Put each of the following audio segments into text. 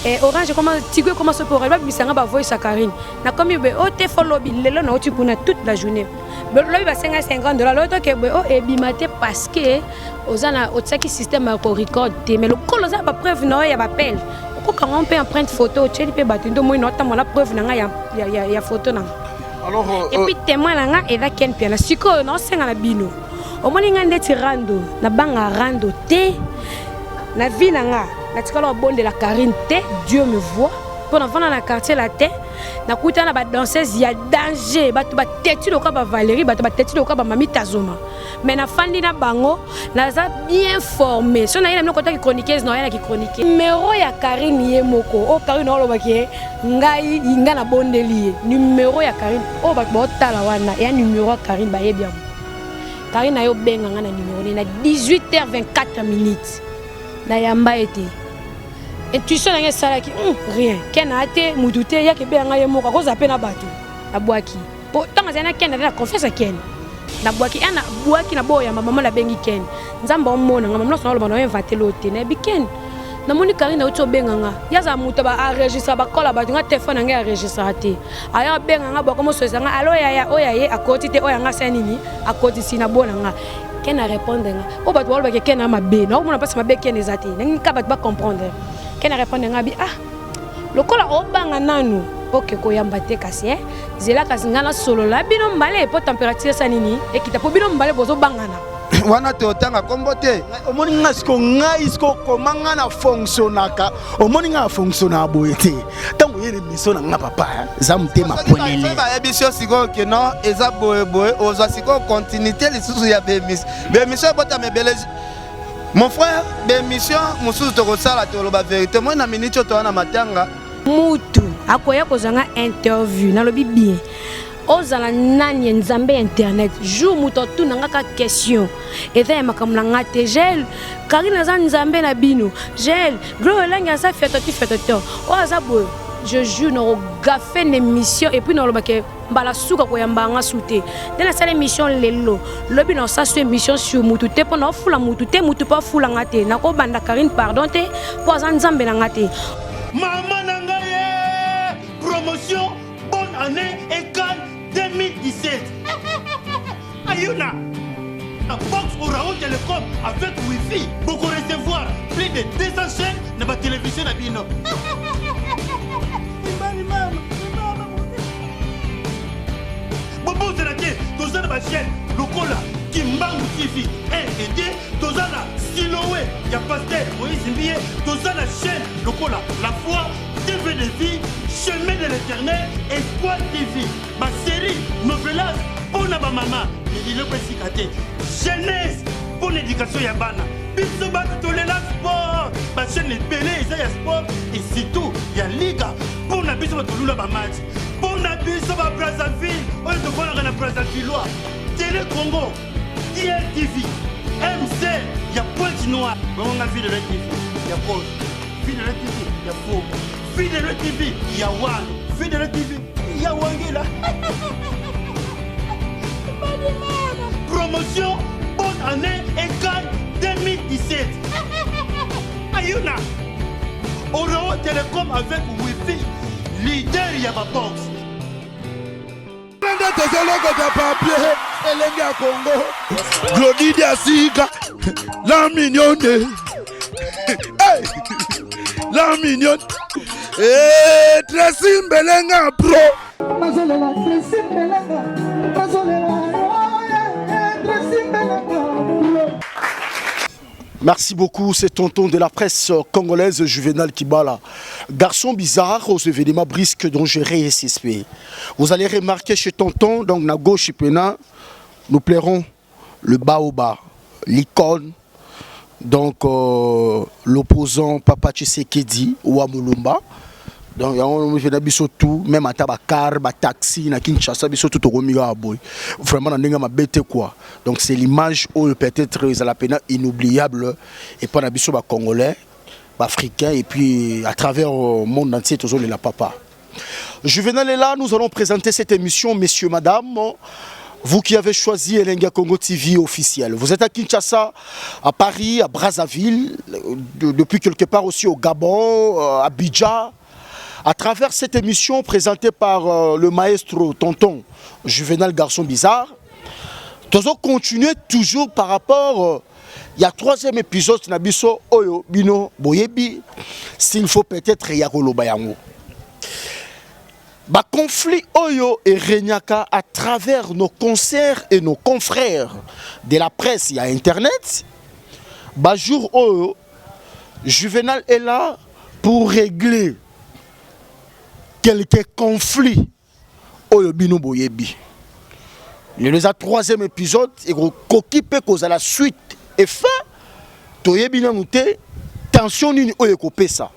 Eh, orange ekoma tigo ekoma soki orange babimisa nga bavoice ya Karine nakomi boye o te fo lobi lelo nauti kuna toute la journée lobi basenga 50 dollar lobi toke boye o ebima te parce que oza na otiaki système ya korecord te mais lokola oza na bapreuve na yo ya bapele okokanga mpe empreinte photo otyeli mpe bato nde omoi na otambola preuve na ngai ya, ya, ya, ya photo na nga Alors, euh, et puis témoin na nga eza Ken Piana sikoyo naosenga na bino omoni nga ndeti rando nabanga rando te na vie na nga natikala kobondela Karine te Dieu me voit mpo navanda na quartier la te nakutana na badanseuse ya danger bato bateti lokola bavalérie bato bateti lokola bamami tazoma mais nafandi na bango naza bien formé so naye na bino kotaki chroniqueuse na oyalaki chronique numero ya Karine ye moko oyo Karine olobaki ye ngai ngai nabondeli ye numero ya Karine oyo bato baotala wana eya numero ya Karine bayebi yango Karine ayo obenga ngai na numero ne na 18h24 minutes nayamba ye te intuition na ngai esalaki rien ken aya te mutu te yaka ebeya ngai ye moko akozala mpe na bato nabwaki po ntango azali na ken azali na confiance ya ken nabwaki ya nabwaki na boyamba mama nabengi ken nzambe omona nga mama nyonso naloba na oinvente lo te nayebi ken namoni Karine auti obenga nga ye azala moto baenregistra bakola bato nga telefone na ngai enregistraka te aya abenga nga bwako mosoesa nga alo yaya oyo aye akoti te oyo yanga asala nini akotisi na bona nga ken arépondre nga oyo bato balobaki ken a mabe naomona mpasi mabe ken eza te ndenge ka bato bacomprendre ken arépondre nga bi ah lokola obanga nanu oke koyamba te kasi eh? Zela kasi nga nasolola bino mbale mpo température esa nini ekita mpo bino mbale bozobangana wana totanga kombo te omoni nga siko ngai siko koma nga na fonctionnaka omoni nga na fonctionnaka boye te ntango ye na émission na nga papa eza motema polele bayebisi yo sikoyo ke non eza boyeboye ozwa sikoyo continuité lisusu ya baémission baémission ebotama ebele mon frère baémission mosusu tokosala toloba vérité moi na minute oyo toza na matanga Mutu akoya kozwa nga interview nalobi bien ozala nani ya nzambe ya internet jour moto atuna nga ka question eza ya makambo na nga te gel Karine aza nzambe na bino gel Gloria Olangi aza fiatoti fiatoto oyo aza boye je jure nakogafe na émission et puis naloba ke mbala suka koyamba nga su te nde nasala émission lelo lobi nasala su émission sur mutu te mpo naofula mutu te mutu mpo afula nga te nakobanda Karine pardon te mpo aza nzambe na nga te. Mama na ngai ye promotion bonne année ecan 2017 ayuna na box Orao Telecom avec wifi boko recevoir plus de 200 chaînes na ba télévision na bino bobosana te toza na bachaîne lokola Kimbangu TV 1 et 2 toza na silowe ya pasteur Moïse Mbiye toza na chaîne lokola la foi TV de vie chemin de l'éternel espoir TV basérie novelas mpo na bamama biloko esika te jeunesse mpo na éducation ya bana biso bato tolela sport bachaîne ebele eza ya sport et surtout ya liga mpo na biso bato tolula bamatch mpo na biso ba Brazzaville oyo tofandaka na Brazzavillois Télé Congo DLTV MC ya Pointe Noire bongo nga Ville TV ya Pose Ville TV ya Fogo Ville TV ya Walo Ville TV ya Wangila promotion bonne année égale 2017 ayuna Orao Telecom avec wifi leader ya babox nde tozolokota papier elenge ya Congo Glodi Diasika la mignonne hey! la mignonne hey, Tracy Mbelenga pro nazolela Tracy Mbelenga nazolela Tracy Mbelenga pro Merci beaucoup, c'est tonton de la presse congolaise Juvenal Kibala. Garçon bizarre aux événements brisques, dangereux et suspects. Vous allez remarquer chez tonton, donc na gauche pena, nous plairons le baoba, l'icône, donc euh, l'opposant Papa Tshisekedi ou Mulumba. Donc yango na biso tout même ata ba car ba taxi na Kinshasa biso tout tokomi kaka boye vraiment na ndenge mabe te quoi donc c'est l'image oyo peut-être ezala pena inoubliable et pas na biso ba congolais ba africains et puis à travers le monde entier tozolela papa Juvenal est là, nous allons présenter cette émission, messieurs, madame. Vous qui avez choisi Elenga Congo TV officiel, vous êtes à Kinshasa, à Paris, à Brazzaville, depuis quelque part aussi au Gabon, à Abidjan. À travers cette émission présentée par le maestro Tonton Juvenal Garçon Bizarre, nous allons continuer toujours par rapport. Il y a troisième épisode na biso oyo bino boyebi s'il faut peut-être ya koloba yango. Ba conflit oyo eregnaka à travers nos concerts et nos confrères de la presse ya internet. Ba jour oyo Juvenal est là pour régler quelques conflits oyo bino boyebi. Lelo eza troisième épisode ekoki mpe kozala suite et fin toyebi nanu te tension nini oyo ekopesa.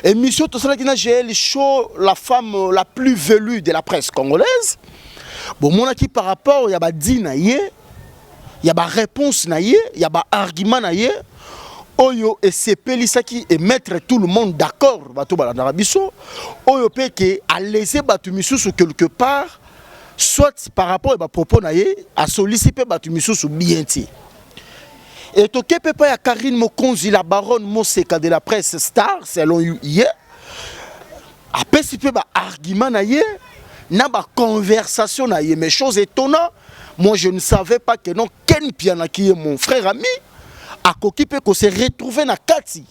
Émission tosalaki na GL Show, la femme la plus velue de la presse congolaise. Bomonaki par rapport ya badi na ye, ya ba réponse na ye, ya ba argument na ye oyo esepelisaki et mettre tout le monde d'accord bato balandaka biso oyo mpe ke alese bato misusu quelque part soit par rapport ya bapropos na ye asolisi mpe bato misusu bien te. Et toke mpe pa ya Karine Mokonzi, la baronne Moseka de la presse star selon ye, apesi mpe baargument na ye na baconversation na ye. Mais chose étonnant, moi je ne savais pas que non, Ken Piana qui est mon frère ami akoki mpe kose retrouver na kati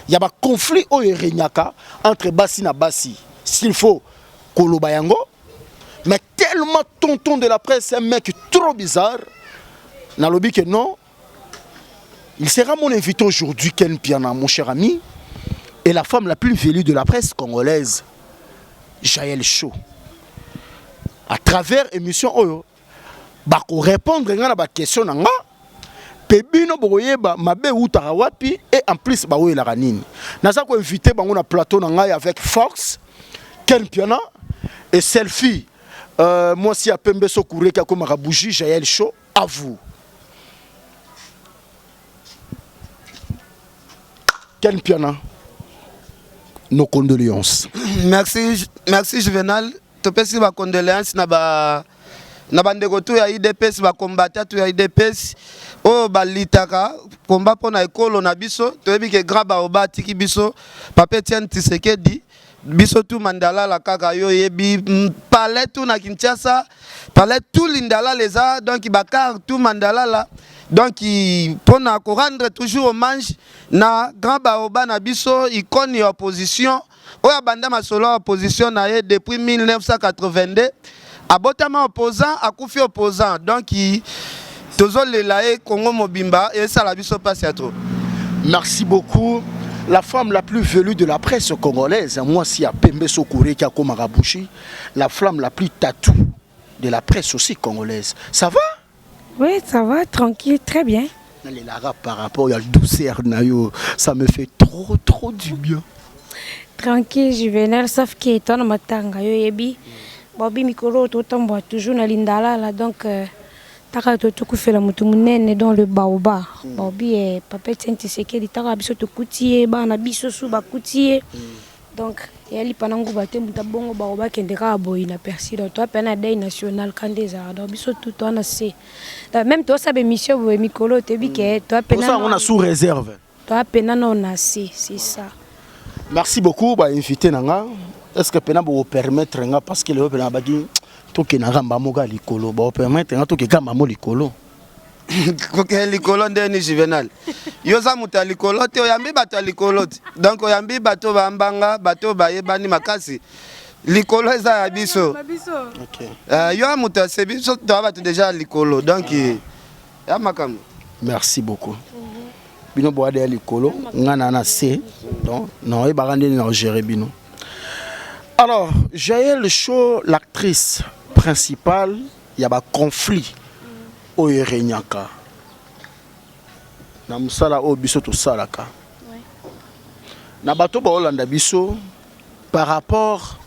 ya baconflit oyo eregnaka entre basi na basi, s'il faut koloba yango. Mais tellement Tonton de la presse, un mec trop bizarre, nalobi que non, il sera mon invité aujourd'hui, Ken Piana, mon cher ami, et la femme la plus velue de la presse congolaise, Jaël Show. À travers émission oyo bako répondre nga na ba question na nga pe bino bokoyeba mabe eutaka wapi et en plus baoyelaka nini. Naza koinvite bango na plateau na ngai avec force, Ken Piana et selfie, mwasi ya pembe sokureki akomaka bougie, Jaël Show, à vous. Ken Piana, nos condoléances. Merci, merci Juvenal. Topesi ba condoléances na ba na bandeko tu ya UDPS, bacombattants tu ya UDPS oyo balitaka komba mpona ekolo na biso. Toyebi ke grand baoba atiki biso, papa Etienne Tshisekedi. Biso tu mandalala kaka yo oyebi palais tu na Kinshasa, palais tout lindalala eza donc bakar tout mandalala, donc mpona korendre toujours hommage na grand baoba na biso, icône ya opposition oyo abanda masolo ya opposition na ye depuis 1982. Abotama opposant, akufi opposant, donc tozolela ye Kongo mobimba, esala biso mpasi ya trop. Merci beaucoup. La femme la plus velue de la presse congolaise, mwasi ya pembe sokureki akomaka bougie, la flamme la plus tatou de la presse aussi congolaise. Ça va? Oui, ça va, tranquille, très bien. Nalelaka par rapport ya douceur na yo, ça me fait trop trop du bien. Tranquille, Juvenal, sauf que tona matanga yo yebi. Bobi mikolo totambola toujours na lindalala, donc taka tokufela motu monene dans le baoba. Baobi papa Etienne Tshisekedi, taka biso tokuti ye, bana biso su bakuti ye. Donc eyali pana nguba te moto abongo bao bakende kaka boye na persi. Donc toa pena na deuil national kanda ezalaka, donc biso tu toa na se. Donc même tosala émission boye mikolo toyebi ke toa pena Osala yango na sous réserve. Toa pena nao na se, c'est ça. Merci beaucoup ba invité na nga. Est-ce que pena bo permettre nga, parce que lelo pena baki tokendaka mba moko ya likolo, bo permettre nga tokeka mba mo likolo? Kokende likolo ndeni? Juvenal, yo oza moto ya likolo te, oyambi bato ya likolo te, donc oyambi bato bambanga, bato bayebani makasi. Likolo eza ya biso. Yo ya moto ya se, biso toya bato déjà ya likolo, donc ya makambo. Merci beaucoup. Bino boyade ya likolo, nga na na se, donc naoyebaka ndeni na ogérer bino. Alors Jaël Show, l'actrice principale ya baconflit oyo eregnaka na mosala oyo biso tosalaka na bato baolanda biso par rapport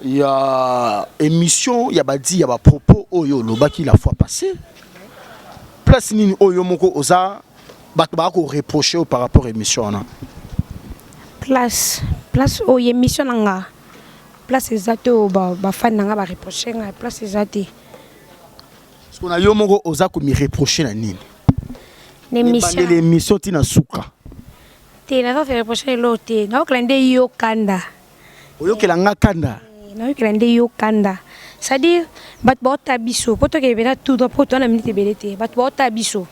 ya émission ya badi ya bapropos oyo olobaki la fois passée, place nini oyo moko oza bato baka koreproche oyo par rapport émission wana? Place oyo émission na nga, place eza te oyo bafani na nga bareproche nga, place eza te. Parce que na yo moko oza ko mi reprocher na nini? Na émission. Ebandeli émission ti na suka. Te naza se reprocher eloko te. Naokela nde yo kanda. Oyokela nga kanda? Naokela nde yo kanda. C'est-à-dire bato baota biso po tokende mpenza tout droit po toza na minute ebele te. Bato baota biso.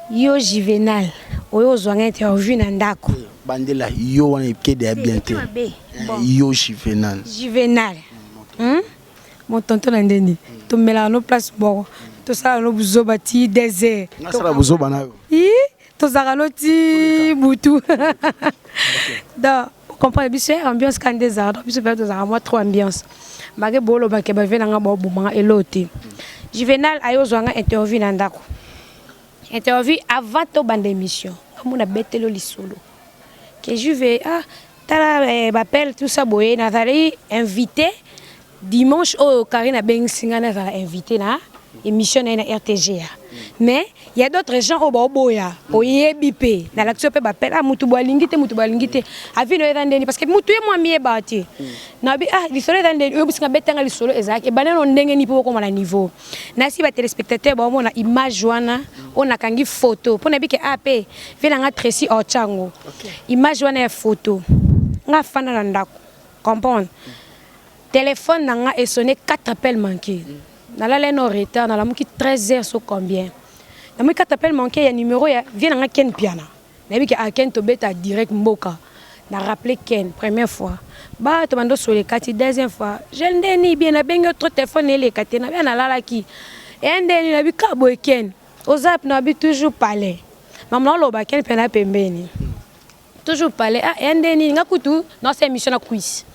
Yo Juvenal oyo ozwa nga interview na ndako. Bandela yo wana ekede ya bien te. Yo Juvenal. Juvenal. Hmm? Mon tonton na ndeni tomelaka no place moko tosala no buzoba ti desert. Nasala buzoba na yo. Tozalaka no ti butu. Donc comprendre biso ambiance ka nde ezalaka donc biso mpenza tozalaka mwa trop ambiance. Make boloba ke bave na nga baoboma nga eloo te. Juvenal aye ozwa nga interview na ndako. Interview avant tobanda émission. Amona betelo lisolo. Ke Juve ah tala eh, bapele tout ça boye nazali invité dimanche oyo Karine abengisi nga nazala invité na émission na ye na RTGA. Mais il y a d'autres gens oyo baoboya oyebi mpe nalakisi yo mpe bapele ah mutu boye alingi te mutu boye alingi te avi na yo eza ndeni parce que mutu ye mwa miyeba te nabi ah lisolo eza ndeni oyebisi nga betanga lisolo ezalaki ebanda no ndenge nini mpo bokoma na niveau nasi ba téléspectateur baomona image wana oyo nakangi photo mpo nayebi ke ah mpe vie na nga Tracy Ochango image wana ya photo nga afanda na ndako comprendre téléphone na nga esonné 4 appels manqués nalala no retard nalamuki 13 heures so combien namoni 4 appels manqués ya numéro ya vie na nga Ken Piana nayebi ke ah Ken tobeta direct mboka na rappelé Ken première fois bato bando sola ekati deuxième fois je ndeni bien nabengi yo trop téléphone eleka te nabe nalalaki e ndeni nabi ka boye Ken oza nabi toujours palais mama naoloba Ken mpe na pembeni toujours palais ah e ndeni nga kutu naosa émission na cuisse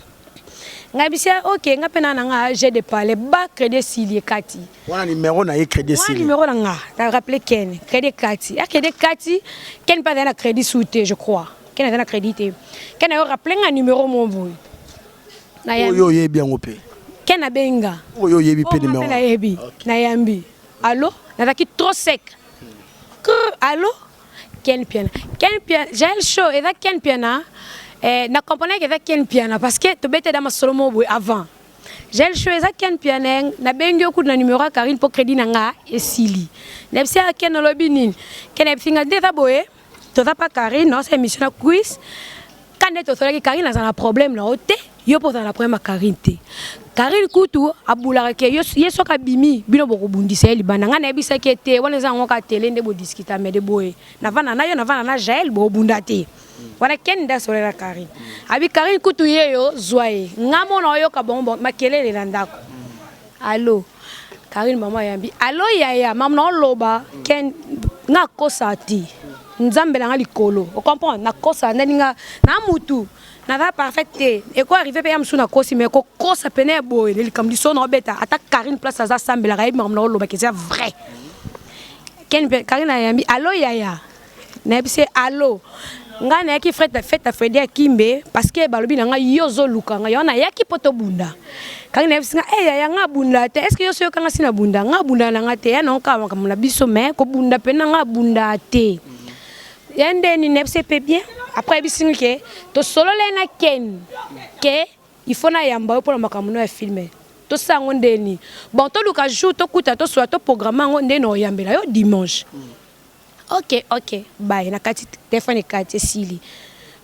ngai bisi ok nga mpe na na nga j'ai de palais ba crédit esili ekati wana numéro na ye crédit esili numéro na nga na rappelé Ken crédit ekati ya crédit ekati Ken mpe azali na crédit su te je crois Ken azali na crédit te Ken ayo rappelé nga numéro mo boye oyo oyebi yango mpe Ken abenga oyo oyebi mpe numéro nayebi nayambi allo nazalaki trop sec Krr, allo Ken Piana Ken Piana Jael Show eza Ken Piana eh, na comprenais que eza Ken Piana parce que tobete da masolo mo boye avant Jael Show eza Ken Piana nabengi yo kutu na numéro ya Karine mpo crédit na nga esili nayebisi ya Ken olobi nini Ken ayebisi nga nde eza boye toza pa Karine naosa émission na quiz ka nde tosolaki Karine aza na problème na yo te yo mpo ozala na problème ya Karine te Karine kutu abulaka ke ye soki abimi bino bokobundisa ye libanda ngai nayebisaki ye te wana eza yango kaka tele nde bodiskita mede boye navanda na yo navanda na Jael bobunda te wana Ken nde asolela Karine abi Karine kutu ye yo zwa ye nga mona oyoka bongo makelele na ndako allo Karine mama ayambi allo yaya mama na oloba Ken nga akosa te nzambe na nga likolo ocomprendre nakosa ndeni nga na mutu naza parfaite te eko arrive mpe ya mosusu nakosi mais kokosa pene ya boye na likambo liso na obeta ata Karine place aza asambelaka ayebi makambo na olobaka eza vrai Ken mpe Karine ayambi allo yaya nayebisi ye allo ngai nayaki fête fête ya Fredi Akimbe parce que balobi na ngai yo ozoluka ngai yango nayaki mpo tobunda Karine nayebisi ngai eh yaya ngai abunda te est ce que yo so yokanga si nabunda ngai abunda na ngai te ya nango kaka makambo na biso mais kobunda mpena ngai abunda te ya ndeni nayebisi ye mpe bien après ayebisi ngai ke tosolola ye na Ken ke il faut nayamba yo mpona makambo no ya filme tosala yango ndeni bon toluka jour tokuta tosola toprogramme yango nde na oyambela yo dimanche ok ok bye na kati telefone ekati esili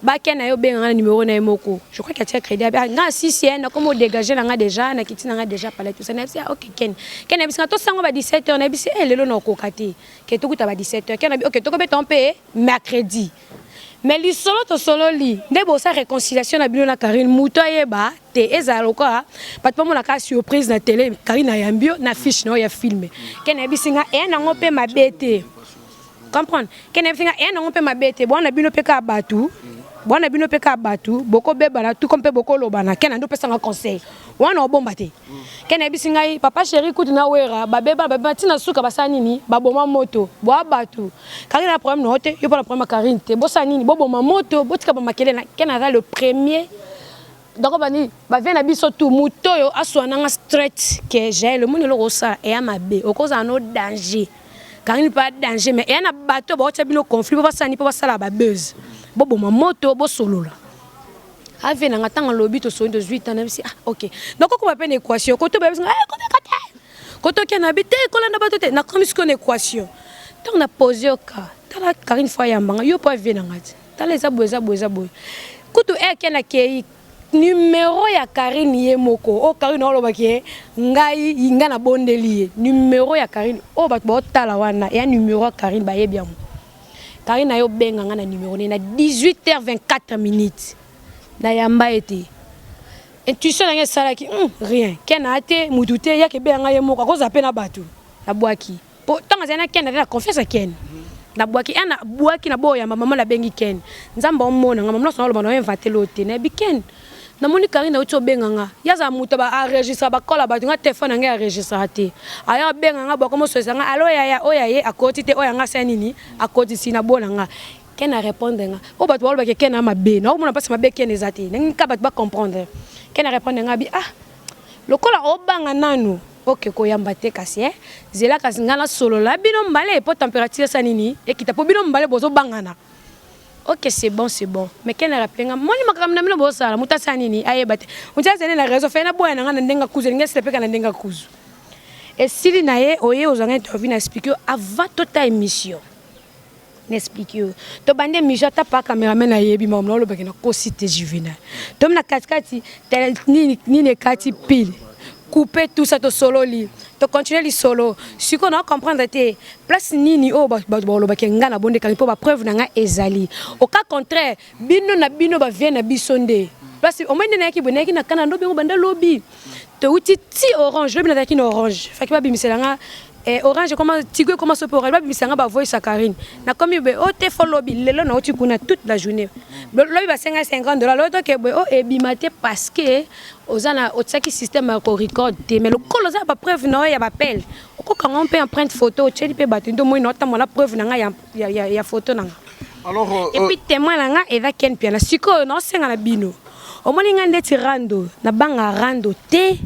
bake na ye obenga nga na numéro na ye moko je crois qu'atia crédit abi nga sisi ye nakoma odégage na nga déjà nakiti na nga déjà palais tout ça nayebisi ah ok Ken Ken nayebisi nga tosango ba 17 heures nayebisi eh lelo nakokoka te ke tokuta ba 17 heures Ken abi ok tokobeta mpe mercredi mais lisolo tosololi nde bosa réconciliation na bino na Karine moto ayeba te ezala lokola bato bamonaka surprise na télé Karine ayambi yo na fiche na yo ya filme Ken nayebisi nga eya nango mpe mabe te comprendre Ken nayebisi nga eya nango mpe mabe te bwana bino mpe kaka bato bwana bino mpe kaka bato bokobebana tuko mpe bokolobana Ken ando opesanga conseil wana obomba te Ken nayebisi ngai papa chéri kutu na wera babeba babeba ntina suka basala nini baboma moto bwa bato Karine na problème na yo te yo mpo na problème ya Karine te bosala nini boboma moto botika bamakele na Ken aza le premier donc bani bavie na biso tu moto oyo aswa nanga straight ke Jael omoni eloko osala eya mabe okozala no danger Karine mpe danger mais eya na bato baotia bino conflit mpo basala nini mpo basala babuzz boboma moto bosolola ave nanga ntango alobi tosoli tozwi tana bisi ah ok donc okoma mpe na équation koto bayebisi nga kobeka te. Koto Ken abi te kolanda bato te. Nakomi sikoyo na equation. Ntango na pose yo ka, tala Carine fo ayamba nga, yo po avie na nga ti. Tala eza boye eza boye eza boye. Kutu eh Ken akei numero ya Carine ye moko. Oyo Carine aoloba ke ngai ngai nabondeli ye. Numero ya Carine oyo bato baotala wana ya numero ya Carine bayebi yango. Carine ayo benga nga na numero ne na 18h24 minutes. Nayamba ye te. Intuition na ngai esalaki hum rien. Ken aya te, mutu te, yaka ebenga ngai ye moko akozala pe na batu. Nabwaki. Po tango azali na Ken azali na confiance ya Ken. Nabwaki un nabwaki na boyamba maman nabengi Ken. Nzambe omona nga maman nionso naloba na inventer lo te. Nayebi Ken. Namoni Carine awuti obenga nga. Ye azala mutu ba enregistra ba call ya batu nga telephone na ngai enregistraka te. Aya obenga nga boye akomi osolisa nga allo yaya oyo ya ye akoti te oyo ya nga asali nini akotisi na bo na nga. Ken a repondre nga. Oyo batu baoloba ke Ken a mabe. Naomona pasi mabe Ken eza te. Nalingi kaka batu ba comprendre. Ken a repondre nga abi ah lokola obanga nanu ok koyamba te kasi eh zela kasi nga nasolola bino mbale po temperature esa nini ekita po bino mbale bozo bangana. Ok c'est bon c'est bon mais ken a rappeler nga moni makambo na bino bosala moto asala nini ayeba te moto azali na raison fai naboya na nga na ndenge kuzu elingi esila peka na ndenge kuzu esili na ye oye ozwa nga interview na explique yo avant tota émission na explique yo tobandi émission ata pa cameraman ayebi makambo naolobaki nakosi te juvenal tomi na katikati nini, nini ekati pile coupe tout ça tosololi tocontinue lisolo sikoyo na comprendre te place nini oyo bato bakolobaki ngai nabondekani mpo bapreuve na ngai ezali au cas contraire bino na bino bavie na biso nde place omoi nde nayaki boye nayaki na kana ndo bengo banda lobi touti ti orange lobi nazalaki na orange faki babimisela nga eh, orange ekoma tigo ekoma sope orange babimisa nga bavoice ya karine nakomi boye o oh, te fo lobi lelo nauti kuna toute la journée lobi basengai 50 dollar lobi toke boye o oh, ebima te parce que oza na otiaki système ya ko record te mais lokola oza na ba preuve na yo ya bapele okokanga mpe empreinte photo otieli mpe bato nde omoi na otambola na preuve na ngai ya, ya, ya, ya photo na nga alors euh, et puis témoin na nga eza ken piana sikoyo naosenga na bino omoni nga ndeti rando nabanga rando te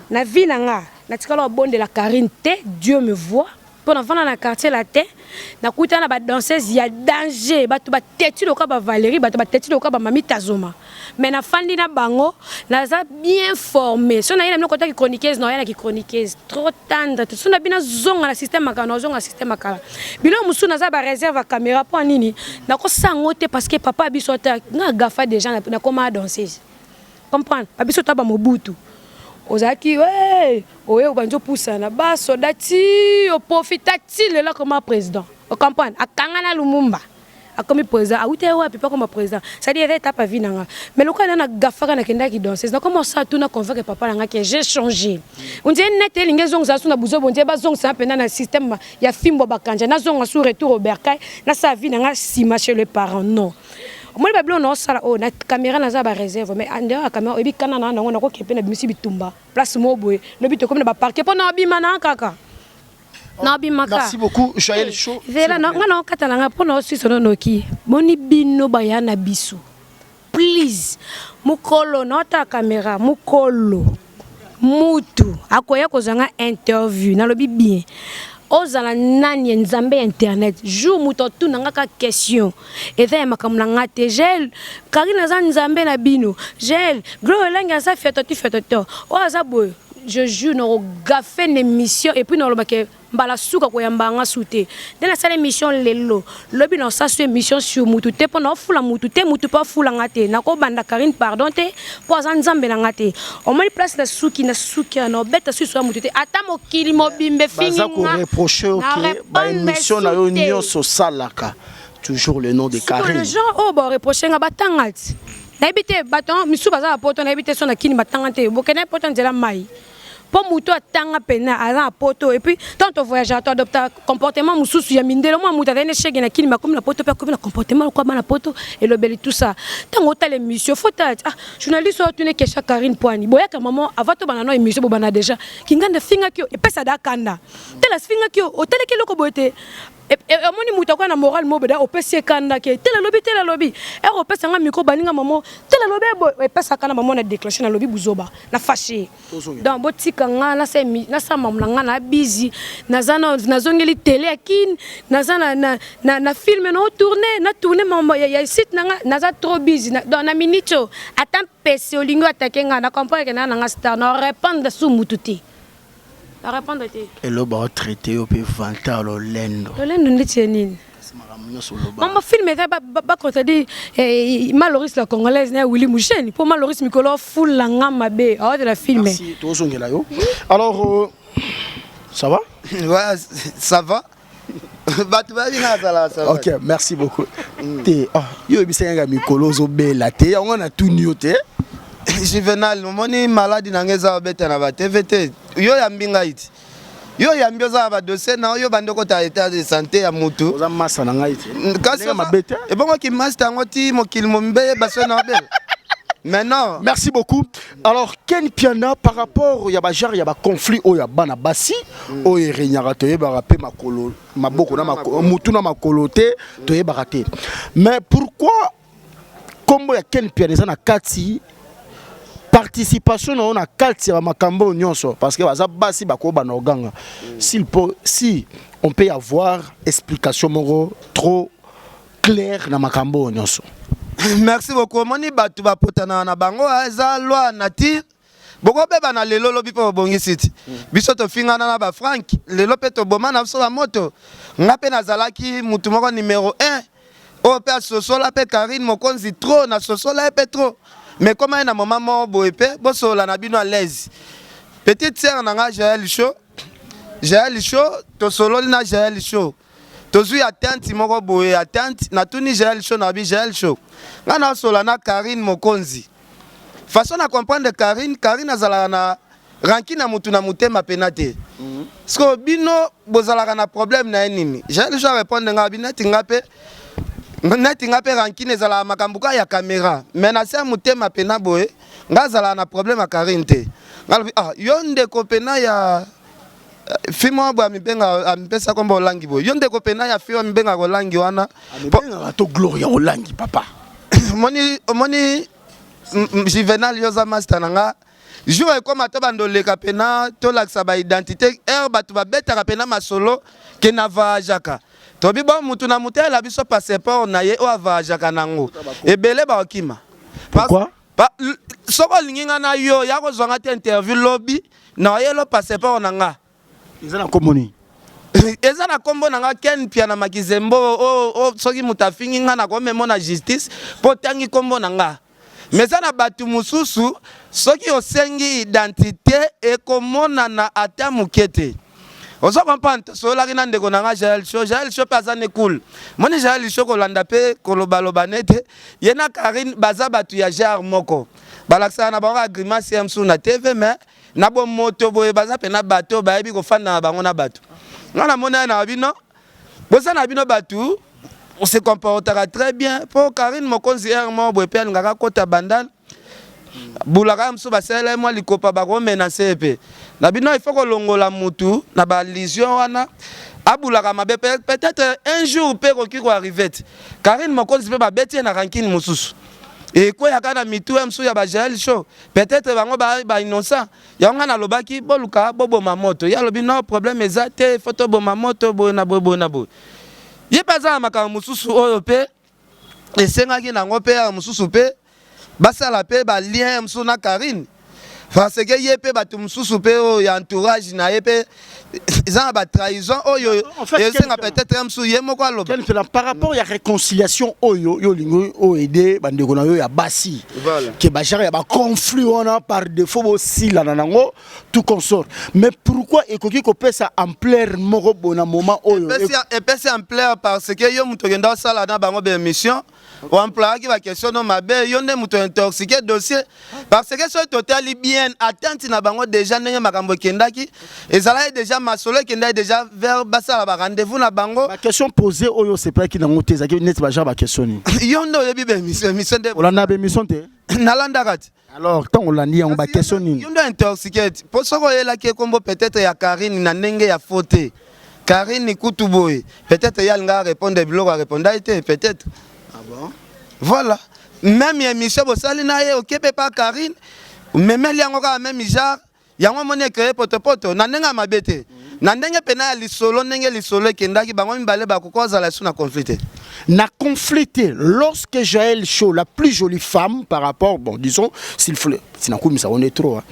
na vie na nga natikala kobondela karine te dieu me voit mpo nafanda na quartier latin nakutana na badanseuse ya danger bato bateti lokola ba Valérie bato bateti lokola ba Mami Tazoma mais nafandi na bango naza bien formé so naye na bino kota ki chroniqueuse na oya na ki chroniqueuse trop tendre so na bino zonga na système makala na ozonga système makala biloko mosusu naza ba réserve ya caméra mpo nini nakosala yango te parce que papa biso ata nga gafa déjà nakoma danseuse comprendre babiso ta ba Mobutu ozalaki hey, oye obandi opusana basoda ti oprofita ti lelo akoma président ocomprendre akanga na Lumumba akomi président awuti ye wapi mpo akoma président c'est-à-dire eza étape ya vie na nga mais lokola na nagafaka nakendaki danseuse nakoma osala tuna convaincre papa na nga ke j'ai changé on dirait net elingi ezongisa su na buzobo on dirait bazongisa mpenza na système ya fimbo bakanja nazonga su retour au bercail nasala vie na nga nsima chez le parent non omoni babiloko naosala oyo na caméra naza ba réserve mais en dehors ya caméra oyebi kana na nango nakoke mpe nabimisi bitumba place moko boye lobi tokomi na baparke mpo naobima na kaka naobimaka merci beaucoup Jaël Show zela nga naokata na nga mpo naosisa nonoki boni bino baya na biso please mokolo naotala caméra mokolo mutu akoya kozwa nga interview nalobi bien ozala nani ya nzambe ya internet jour moto atuna nga ka question eza ya makambo na nga te gel karine aza nzambe na bino gel gloire elangi aza fiatoti fiatoto oyo aza boye je jure nakogafe na émission et puis nalobake mbala suka koyamba nga su te nde nasala émission lelo lobi nasala su émission sur mutu te mpo naofula mutu te mutu mpo afula nga te nakobanda karine pardon te mpo aza nzambe na nga te omoni place na suki na suki na obeta susu ya mutu te ata mokili mobimba efingi baza koreproche oke baémission na yo nyonso osalaka toujours le nom de Karine le genre oyo bareproche nga batanga ti nayebi te bato misusu baza na poto nayebi te so na kini batanga te bokende poto nzela mai mpo moto atanga mpena aza na poto et puis tant tovoyagea to adopta comportement mosusu ya mindele mwa moto azali na shege na kini bakomi na poto mpe akomi na comportement lokola bana poto elobeli tout ça ntango otala émission faut tala ah journaliste oyo atuni question Karine Poani boyaka maman avant tobanda no émission bobanda déjà kinganda fingaki yo epesa da kanda tala fingaki yo otalaki eloko boye te omoni moto akoya na moral mo beda opesi ye kanda ke tela lobi tela lobi ere opesa nga micro baninga mamo tela lobi boye epesaka na mamo na déclenche nalobi buzoba na fâché donc botika nga nasala mamu na nga na busy naza nazongeli tele ya kine naza na, na, na, na film na otourne na tourne mambo ya, ya site na nga naza trop busy na, donc na minute oyo ata mpese olingi oatake nga na comprendre ke naa na nga star na répondre su mutu te. Na répondre te. Elo ba traité yo pe vantard lolendo. Lolendo ndeti ya nini? Makambo nyonso oloba. Mama film eza ba ba contredit eh, Maloris la congolaise na Willy Musheni po Maloris mikolo fula nga mabe awa la film. Merci tozongela yo. Alors euh, ça va? Ouais, ça va. bato bayebi nga azala ça va. Ok, merci beaucoup. Mm. Te, oh, yo oyebisaki nga mikolo ozobela te, yango natuni yo te. Juvenal, omoni maladi na nga eza obeta na ba TV te. Yo yambi ngai ti. Yo yambi oza na ba dossier na yo bandi okota état de santé ya mutu. Oza masa na ngai te. Kasi mabe te. Ebongo ki masta yango ti mokili mombe yeba so na obela. Mais non. Merci beaucoup. Alors Ken Piana par rapport ya ba genre ya ba conflit oyo ya bana basi mm. oyo eregnaka toyebaka pe makolo maboko na makolo mutu na makolo te toyebaka te. Mais pourquoi kombo ya Ken Piana eza na kati participation na yo na kati ya makambo oyo nyonso parce que baza basi bakobana oganga s'il peut si on peut y avoir explication moko trop claire na makambo oyo nyonso. Merci beaucoup omoni bato bapotanaka na bango eza loi nature bokobebana lelo lobi mpe bobongisi ti biso tofingana na ba frank lelo mpe toboma na biso bamoto nga mpe nazalaki mutu moko numero 1 oyo mpe asosola mpe Carine Mokonzi trop nasosola ye mpe trop mais koma ye na moma moko boye mpe bosolola na bino à l'aise petite sœur na nga Jael Show Jael Show tosololi na Jael Show tozwi atteinte moko boye atteinte natuni Jael Show na bi Jael Show nga nasola na Carine Mokonzi façon na comprendre Carine Carine azalaka na rancune na mutu na motema pena te mm. siko bino bozalaka na problème na ye nini Jael Show répondre nga bi neti nga pe neti nga pe rancune ezalaka makambo kaka ya caméra mais na se ya motema pena boye nga azalaka na problème ya Carine te nga lobi ah yo ndeko pena ya Fille moko boye amibenga amipesa kombo Olangi boye. Yo ndeko pena ya fille amibengaka Olangi wana. Amibengaka to Gloria Olangi papa. Omoni omoni Juvenal yo za master na nga. Jour ekoma to bando leka pena tolakisa ba identité heure bato babetaka pena masolo ke na voyageaka. Tobi bon mutu na mutu ayela biso passeport na ye oyo avoyageaka nango. Ebele bakokima. Pourquoi? Soki olingi nga na yo ya kozwa nga te interview lobi na oyelo passeport na nga. Eza na kombo nini? Eza na kombo na nga Ken Mpiana Makizembo o, o, soki moto afingi nga nakomemo na justice mpo otangi kombo na nga. Mais eza na bato mosusu soki osengi identite ekomonana ata moke te. Ozo comprendre tosololaki na ndeko na nga Jael Show. Jael Show pe aza ne cool. Moni Jael Show kolanda pe koloba loba nete ye na Carine baza batu ya genre moko. Balakisaka na bango kaka grimace ya mosusu na TV mais na bomoto boye baza pena bato oyo bayebi kofanda na bango na bato. Nga namoni ye na bino boza na bino batu on se comportaka très bien po Carine Mokonzi heure moko boye pe alingaka akota bandal bulaka ya mosusu basalela ye mwa likopa bakomenase ye mpe na bino il faut kolongola mutu na ba allusion wana abulaka mabe peut-être un jour mpe ekoki koarrive te Carine Mokonzi mpe babeti ye na rancune mosusu ekweyaka na mitu ya mosusu ya bajael show peut-être bango bainnocent yango ngai nalobaki boluka boboma moto ye alobi no problème eza te faut toboma moto boye na boye boye na boye ye mpe aza na makambo mosusu oyo mpe esengaki nango mpe ya mosusu mpe basala mpe balien mosusu na Carine parce que ye mpe bato mosusu mpe oyo ya entourage na ye mpe eza na batrahison oyo esenga peut-être ya mosusu ye moko aloba par rapport ya réconciliation oyo yo olingi oaide bandeko na yo ya basi ke bagenre ya baconflit wana par défaut bosilana nango tout consort mais pourquoi ekoki kopesa ampleur moko boye na moment oyo epesi ampleur parce que yo moto okenda osala na bango baémission oemployaki baquestion no mabe yo nde moto intoxiqué dossier parce que soki totali bien attente na bango déjà ndenge makambo ekendaki ezalaki déjà masolo ekendaki déjà vers basala barendez-vous na bango baquestion posée oyo osepelaki nango te ezalaki neti bagenre baquestion nini yo nde oyebi baémission émission nde olanda baémission te nalandaka te alors ntango olandi yango baquestion nini yo nde intoxiqué ti mpo soki oyelaki ekombo peut-être ya Carine na ndenge ya faux te Carine kutu boye peut-être ye alingaka répondre biloko arépondaki te peut-être ah bon? Voilà même émission bosali na ye oke mpe pa Carine memeli yango kaka même genre yango omoni ecreye potopoto na ndenge ya mabe te na ndenge mpena ya lisolo ndenge lisolo ekendaki bango mibale bakoki kozala esu na conflit te. Na conflit te lorsque Jael Show la plus jolie femme par rapport bon disons s'il faut sinakumisa on est trop hein.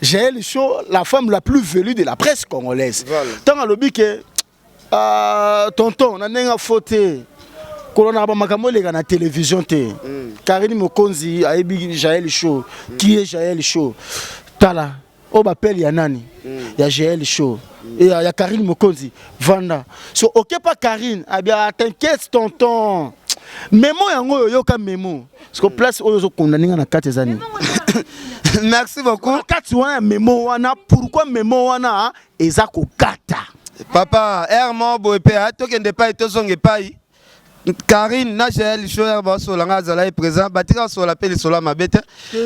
Jael Show, la femme la plus velue de la presse congolaise. Ntango alobi ke tonton na ndenge afo te kolonaka bamakambo eleka na télévision te. Karine Mokonzi ayebi Jael Show. Qui est Jael Show? Tala oyo bapele ya nani ya Jael Show ya Karine Mokonzi vanda so okepa Karine abia t'inquiète tonton, memo yango oyo oyoka memo parce que place oyo ozokondani nga na kati eza nini? Merci beaucoup. Na kati wana ya memo wana, pourquoi memo wana eza kokata? Papa ere moko boye mpe tokende epai, tozonga epai Karine na Jael Show. Ere baosola, nga azala ye présent, batika osola mpe lisolo ya mabe te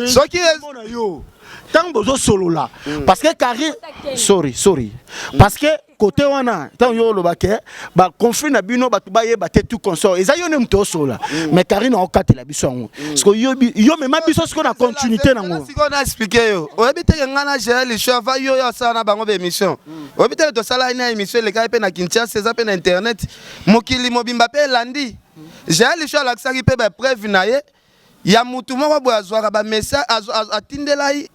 soki Mona yo ntango bozosolola, parce que Karine, sorry, sorry, parce que côté wana ntango yo oloba ke baconflit na bino bato bayeba te, tout consort eza yo nde moto osola, mais Karine aokatela biso yango parce que yo mema biso sikoyo na continuité nango. Sikoyo na expliquer yo, oyebi teke ngai na Jael Show ava yo oyo asala na bango baémission, oyebi teke tosala na émission elekaki mpe na Kinshasa, eza mpe na internet, mokili mobimba mpe elandi. Jael Show alakisaki mpe bapreuve na ye ya mutu moko boye azwaka bamessage, atindela ye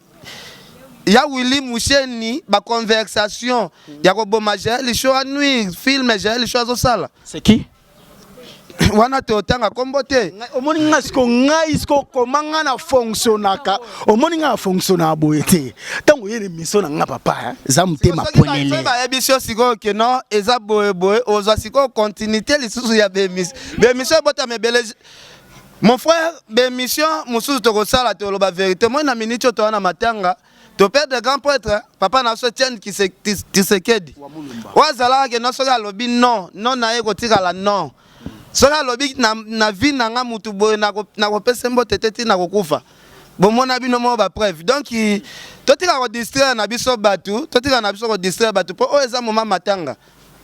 ya Willy Musheni baconversation ya koboma Jael Show, anuire film Jael Show azosala. C'est qui? Wana totanga kombo te. Omoni nga siko, ngai siko koma nga na fonctionnaka, omoni nga na fonctionnaka boye te. Ntango oye na émission na nga papa, eza motema pwelele. Bayebi so sikoyo ke non, eza boyeboye, ozwa sikoyo continuité lisusu ya baémission. Baémission ebotama ebele, mon frère. Baémission mosusu tokosala, toloba vérité. Moi na minute oyo toza na matanga, toperdre grand prêtre, papa na biso Etienne Tshisekedi, oyo azalaka ke non, soki alobi non, non na ye kotikala non. Soki alobi na vie na nga mutu boye nakopesa mbote te ntina kokufa, bomona bino moko bapreuve. Donc totika kodistraire na biso bato, totika na biso kodistraire bato, mpo oyo eza moma matanga.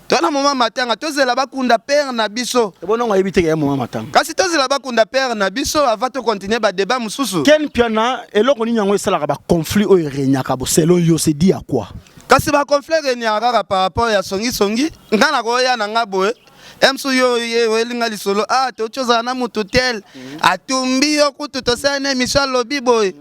Toza na moma matanga, tozela bakunda père na biso. Ebonongo ayebi te ke ya moma matanga. Kasi tozela bakunda père na biso avant tocontinue badébat mosusu. Ken Piana, eloko nini yango esalaka baconflit oyo eregnaka bo selon yo? C'est dit à quoi? Kasi baconflit eregnaka kaka par rapport ya songisongi. Nga na koya na nga boye msu yo ye oyelinga lisolo, toki ozala na motu tel atumbi yo, kutu tosala na émission, alobi boye.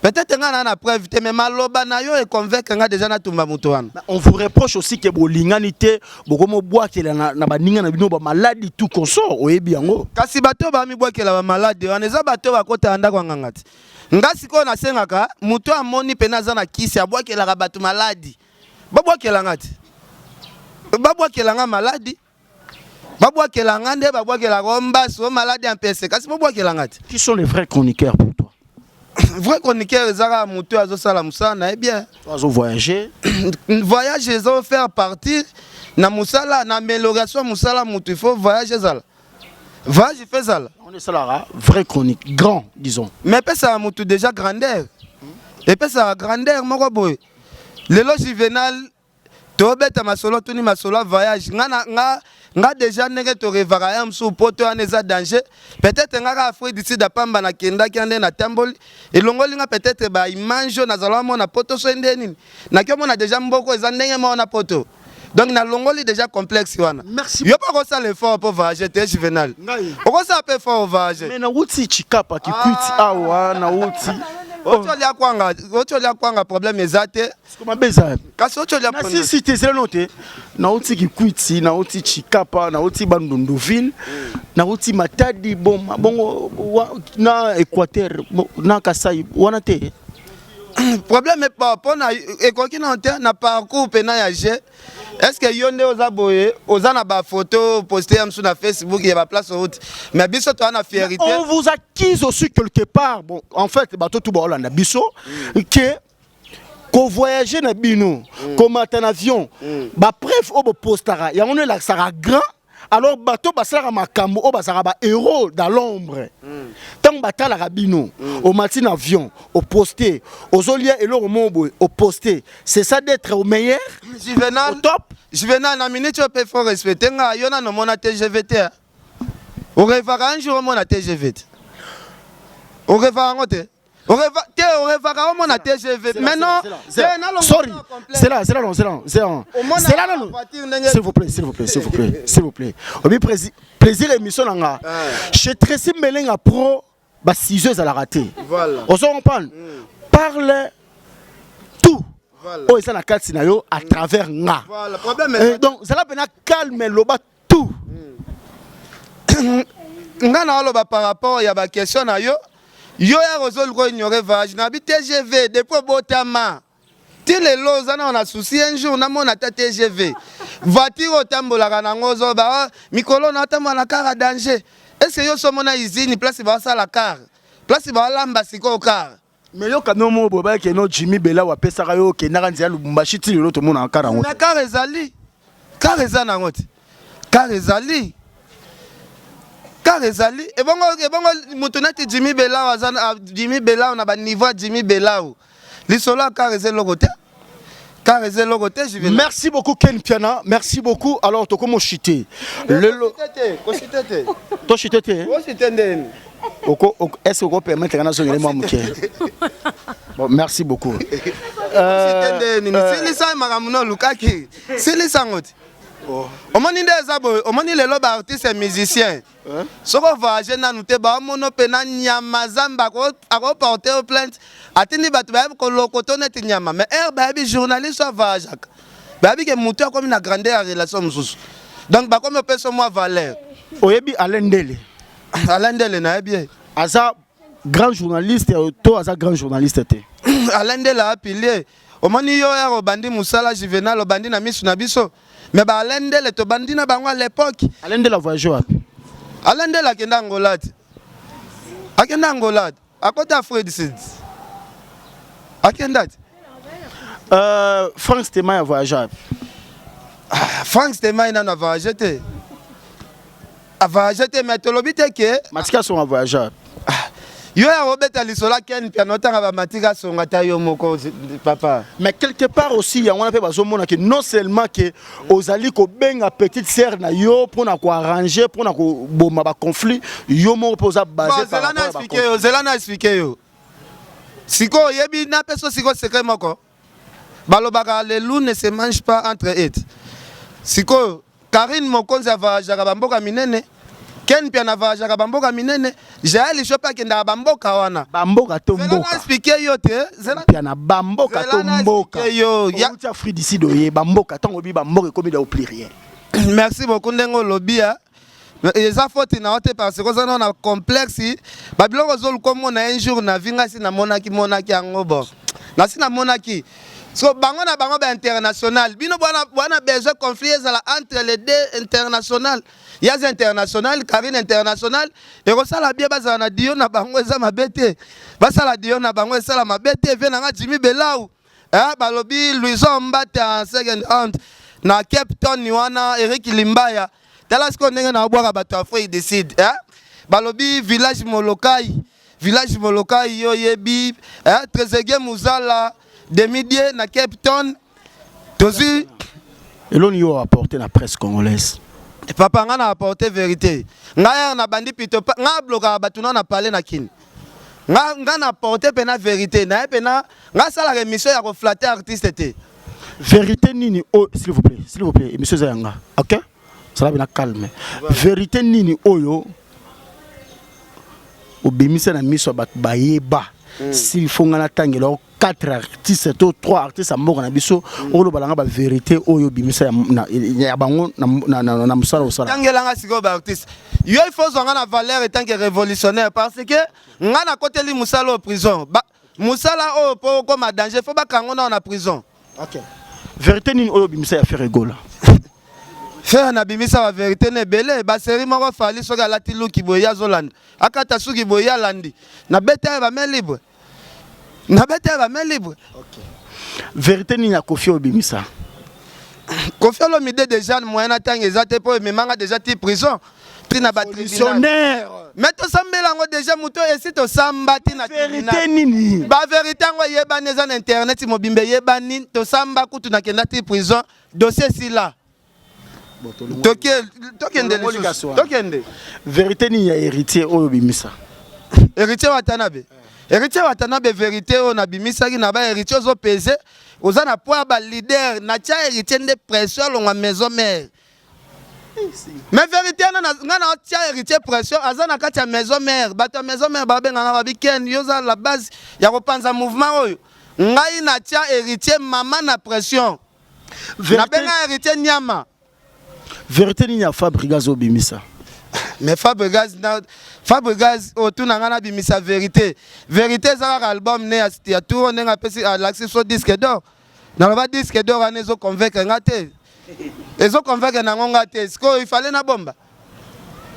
Peut-être nga na preuve te, mais maloba na yo econvaincre nga déjà natumba moto wana. On vous reproche aussi ke bolingani te, bokomobwakela na baninga na bino bamaladi, tout consort, oyebi yango. Kasi bato bamibwakela bamaladi wana eza bato bakotaka ndako ya nganga te. Nga sikoyo nasengaka moto amoni mpena aza na kisi abwakelaka bato maladi, babwakela nga te, babwakela nga maladi, babwakela nga nde babwakelaka o mbasu o maladi ya mpese, kasi bobwakela nga te. Qui sont les vrais chroniqueurs pour toi? Vrai chroniqueur eza kaka moto oyo azosala mosala na ye bien. Azo voyager. Voyage ezo faire partie na mosala, na amélioration ya mosala. Moto il faut voyage ezala, voyage il faut ezala. On esalaka vrai chronique grand, disons. Mais epesaka motu déjà grandeur, epesaka grandeur moko boye. Lelo Juvenal tobeta masolo, tuni masolo ya voyage. Nga na nga déjà ndenge torevaka ya mosusu poto wana eza danger. Peut-être nga kaka Afrique du Sud apamba nakendaki nde natamboli, elongoli nga peut-être baimage oyo nazala mona poto. So nde nini naki omona déjà mboko eza ndenge moko na poto, donc nalongoli déjà complexe wana. Merci. Yo mpo okosala effort mpo voyage te, Juvenal, okosala mpe effort voyage. Mais nauti Chikapa, Kikwiti awa nauti. Oti olia kwanga, oti olia kwanga, problème eza te. Mabe eza. Kasi oti olia. Nasisi te, ezela no te. Nauti Kikwiti, nauti Chikapa, nauti Bandunduville, nauti Matadi Boma, bongo na Équateur, na Kasai wana te. Problème epa mpona ekoki na te na parcours mpena ya g. Est ce que yo nde oza boye, oza na bafoto poste ya mosu na Facebook ya baplace outi, mais biso toza na fierité. On vous accuse aussi quelque part, bon, en fait bato tu baolanda biso ke kovoyage na bino, komata na avion, bapreuve oyo bopostaka yango no elakisaka grand. Alors bato basalaka makambo oyo bazalaka bahéros dans l'ombre, ntango batalaka bino, omati na avion, oposte, ozolia eloko moko boye, oposte, c'est ça d'être au meilleur? Juvenal. Au top. Juvenal, na minute oyo mpe faut respecter nga. Yo nano omona TGV te? Orevaka un jour omona TGV te? Orevaka yango te? Oreva te, orevaka omona TGV maintenant? Sorry, c'est là, c'est là, non, c'est là, c'est là, c'est là, non, s'il vous plaît, s'il vous plaît, s'il vous plaît, s'il vous plaît. Obi plaisir émission na nga chez Tracy Melenga Pro, ba ciseaux ezalaka te. Voilà. Ozo comprendre, parle tout. Oyo eza na kati na yo à travers nga. Voilà, problème. Eh, donc zala pena calme, loba tout. Nga na oloba par rapport ya ba question na yo. Yo ya ozoluka ignorer voyage na bi TGV depuis obotama. Ti lelo oza nao na souci un jour namona ata TGV. Voiture otambolaka nango ozoba oh, mikolo na otambola na car à danger. Est-ce que yo so omona usine place basala car? Place balamba sikoyo car? Mais yo camion moko boye bayeke no Jimmy Belawu apesaka yo okendaka nzela Lubumbashi ti lelo tomonaka car yango. Mais car ezali. Car eza nango te. Car ezali. Car ezali. Ebongo ebongo mutu neti Jimmy Belawu aza Jimmy Belawu na ba niveau ya Jimmy Belawu. Lisolo ya car eza eloko te. Car eza eloko te Juvenal. Merci beaucoup Ken Piana, merci beaucoup. Alors tokomo chiter. Lelo ko chiter te. To chiter te. Ko chiter ndeni. Oko, oko, est-ce que permettre nga nazongela mwa moke? Bon, merci beaucoup. Euh, nini euh, silisa makambo na olukaki silisa yango te oh. Omoni nde eza boye, omoni lelo baartiste musicien soki ovoyage nanu te baomono mpe na nyama zamba akoporte yo plainte, atindi bato bayebi kolokoto neti nyama. Mais heure bayebi journaliste avoyageaka, bayebi ke motu akomi na grandeur ya relation mosusu, donc bakomi opesa mwa valeur. Oyebi Alain Ndele? Alain Ndele nayebi ye. Aza grand journaliste to aza grand journaliste te? Alain Ndele apilie. Omoni yo ya obandi mosala Juvenal, obandi na misu na biso, mais ba Alain Ndele tobandi na bango à l'époque. Alain Ndele voyage wapi? Alain Ndele akenda Angola te. Akenda Angola te. Akota Afrique du Sud. Akenda te. Frank Stemay a voyage wapi? Ah, Frank Stemay nano a voyage te. A voyage te, mais tolobi te ke Matika Songa voyage wapi? Ah, yo ya obeta lisolo Ken Piano otanga ba Matika Songa ta yo moko papa. Mais quelque part aussi yango wana pe bazomona que non seulement que ozali kobenga petite sœur na yo pona ko arranger, pona ko boma ba conflit, yo moko pe oza basé par rapport à ba conflit. Zela na expliquer yo. Sikoyo oyebi na peso sikoyo secret moko. Balobaka les loups ne se mangent pas entre eux. Sikoyo Carine Mokonzi avoyageaka ba mboka minene, Ken Mpiana avoyageaka ba mboka minene, Jael Show pe akendaka ba mboka wana. Ba mboka to mboka. Zela na expliquer yo te. Zela Mpiana ba mboka to mboka. Yo ya outi Afrique du Sud oye ba mboka tango obi ba mboka ekomi da au pluriel. Merci beaucoup ndenge olobi ya. Eza faute na yo te parce que oza na complexe. Ba biloko ozoluka omona un jour na vie, ngai si namonaki monaki yango bon. Nasi namonaki. So bango na bango ba international. Bino bwana bwana besoin conflit ezala entre les deux international. Yaza international, Karine international. Ekosala bien bazala na dio na bango eza mabe te. Basala dio na bango esala mabe te. Vie na nga Jimmy Belau. Eh, balobi Louison Mbata en second hand na Cape Town wana Eric Limbaya. Tala sikoyo ndenge na bwaka bato Afrique du Sud. Eh? Balobi village Molokai. Village Molokai yo yebi eh, Trezeguet Muzala Demidie na Cape Town. Tozui eloni yo apporter na presse congolaise. Papa nga na apporter vérité. Nga ya na bandi pito nga blokaka bato na na parler na kini. Nga nga na apporter pena vérité. Na ye pena nga sala émission ya ko flatter artiste te. Vérité nini oh, s'il vous plaît, s'il vous plaît, émission eza yanga. OK? Sala bina calme. Vérité nini oyo obimisa na miso ya bato bayeba. S'il faut nga natangela yo 4 artistes to 3 artistes ya mboka na biso, oloba nanga ba vérité oyo obimisa ya bango na mosala osala. Tangela nga sikoyo ba artistes. Yo il faut ozwa nga na valeur en tant que révolutionnaire parce que nga nakoteli mosala oyo prison. Ba, mosala oyo po okoma danger faut bakango nao na prison. OK. Vérité nini oyo obimisa ya Ferre Gola? Ferre nabimisa ba vérité na ebele, ba série moko Fally soki alati luki boye ye azolanda, akata suki boye ye alandi. Nabeta ye ba main libre. Nabeta ye ba main libre. OK. Vérité nini ya Koffi obimisa? Koffi Olomide déjà moyen natanga eza te po ememanga déjà ti prison. Ti na ba tribunal. Mais tosambela yango déjà moto esi tosamba ti na vérité nini? Ba vérité yango eyebani eza na internet mobimba eyebani, tosamba kutu nakenda ti prison, dossier esila. Tokende lisusu. Tokende. Vérité nini ya héritier oyo obimisa? Héritier Watanabe. Héritier Watanabe vérité oyo nabimisaki na ba héritier ozo peser, oza na poids ba leader, na tia héritier nde pression alongwa maison mère. Mais vérité wana nga na tia héritier pression aza na kati ya maison mère, bato ya maison mère babengaka babi Ken yo oza la base ya kopanza mouvement oyo. Ngai natia Heritier mama na pression. Nabenga Heritier niama. Verite nini ya Fabregas obimisa? Mais Fabregas na Fabregas otuna nga nabimisa verite. Verite eza kaka album ne ya, ya tour ndenge apesi alakisi so disque d'or. Naloba disque d'or wana ezo convaincre nga te. Ezo convaincre nango nga te. Sikoyo il fallait nabomba.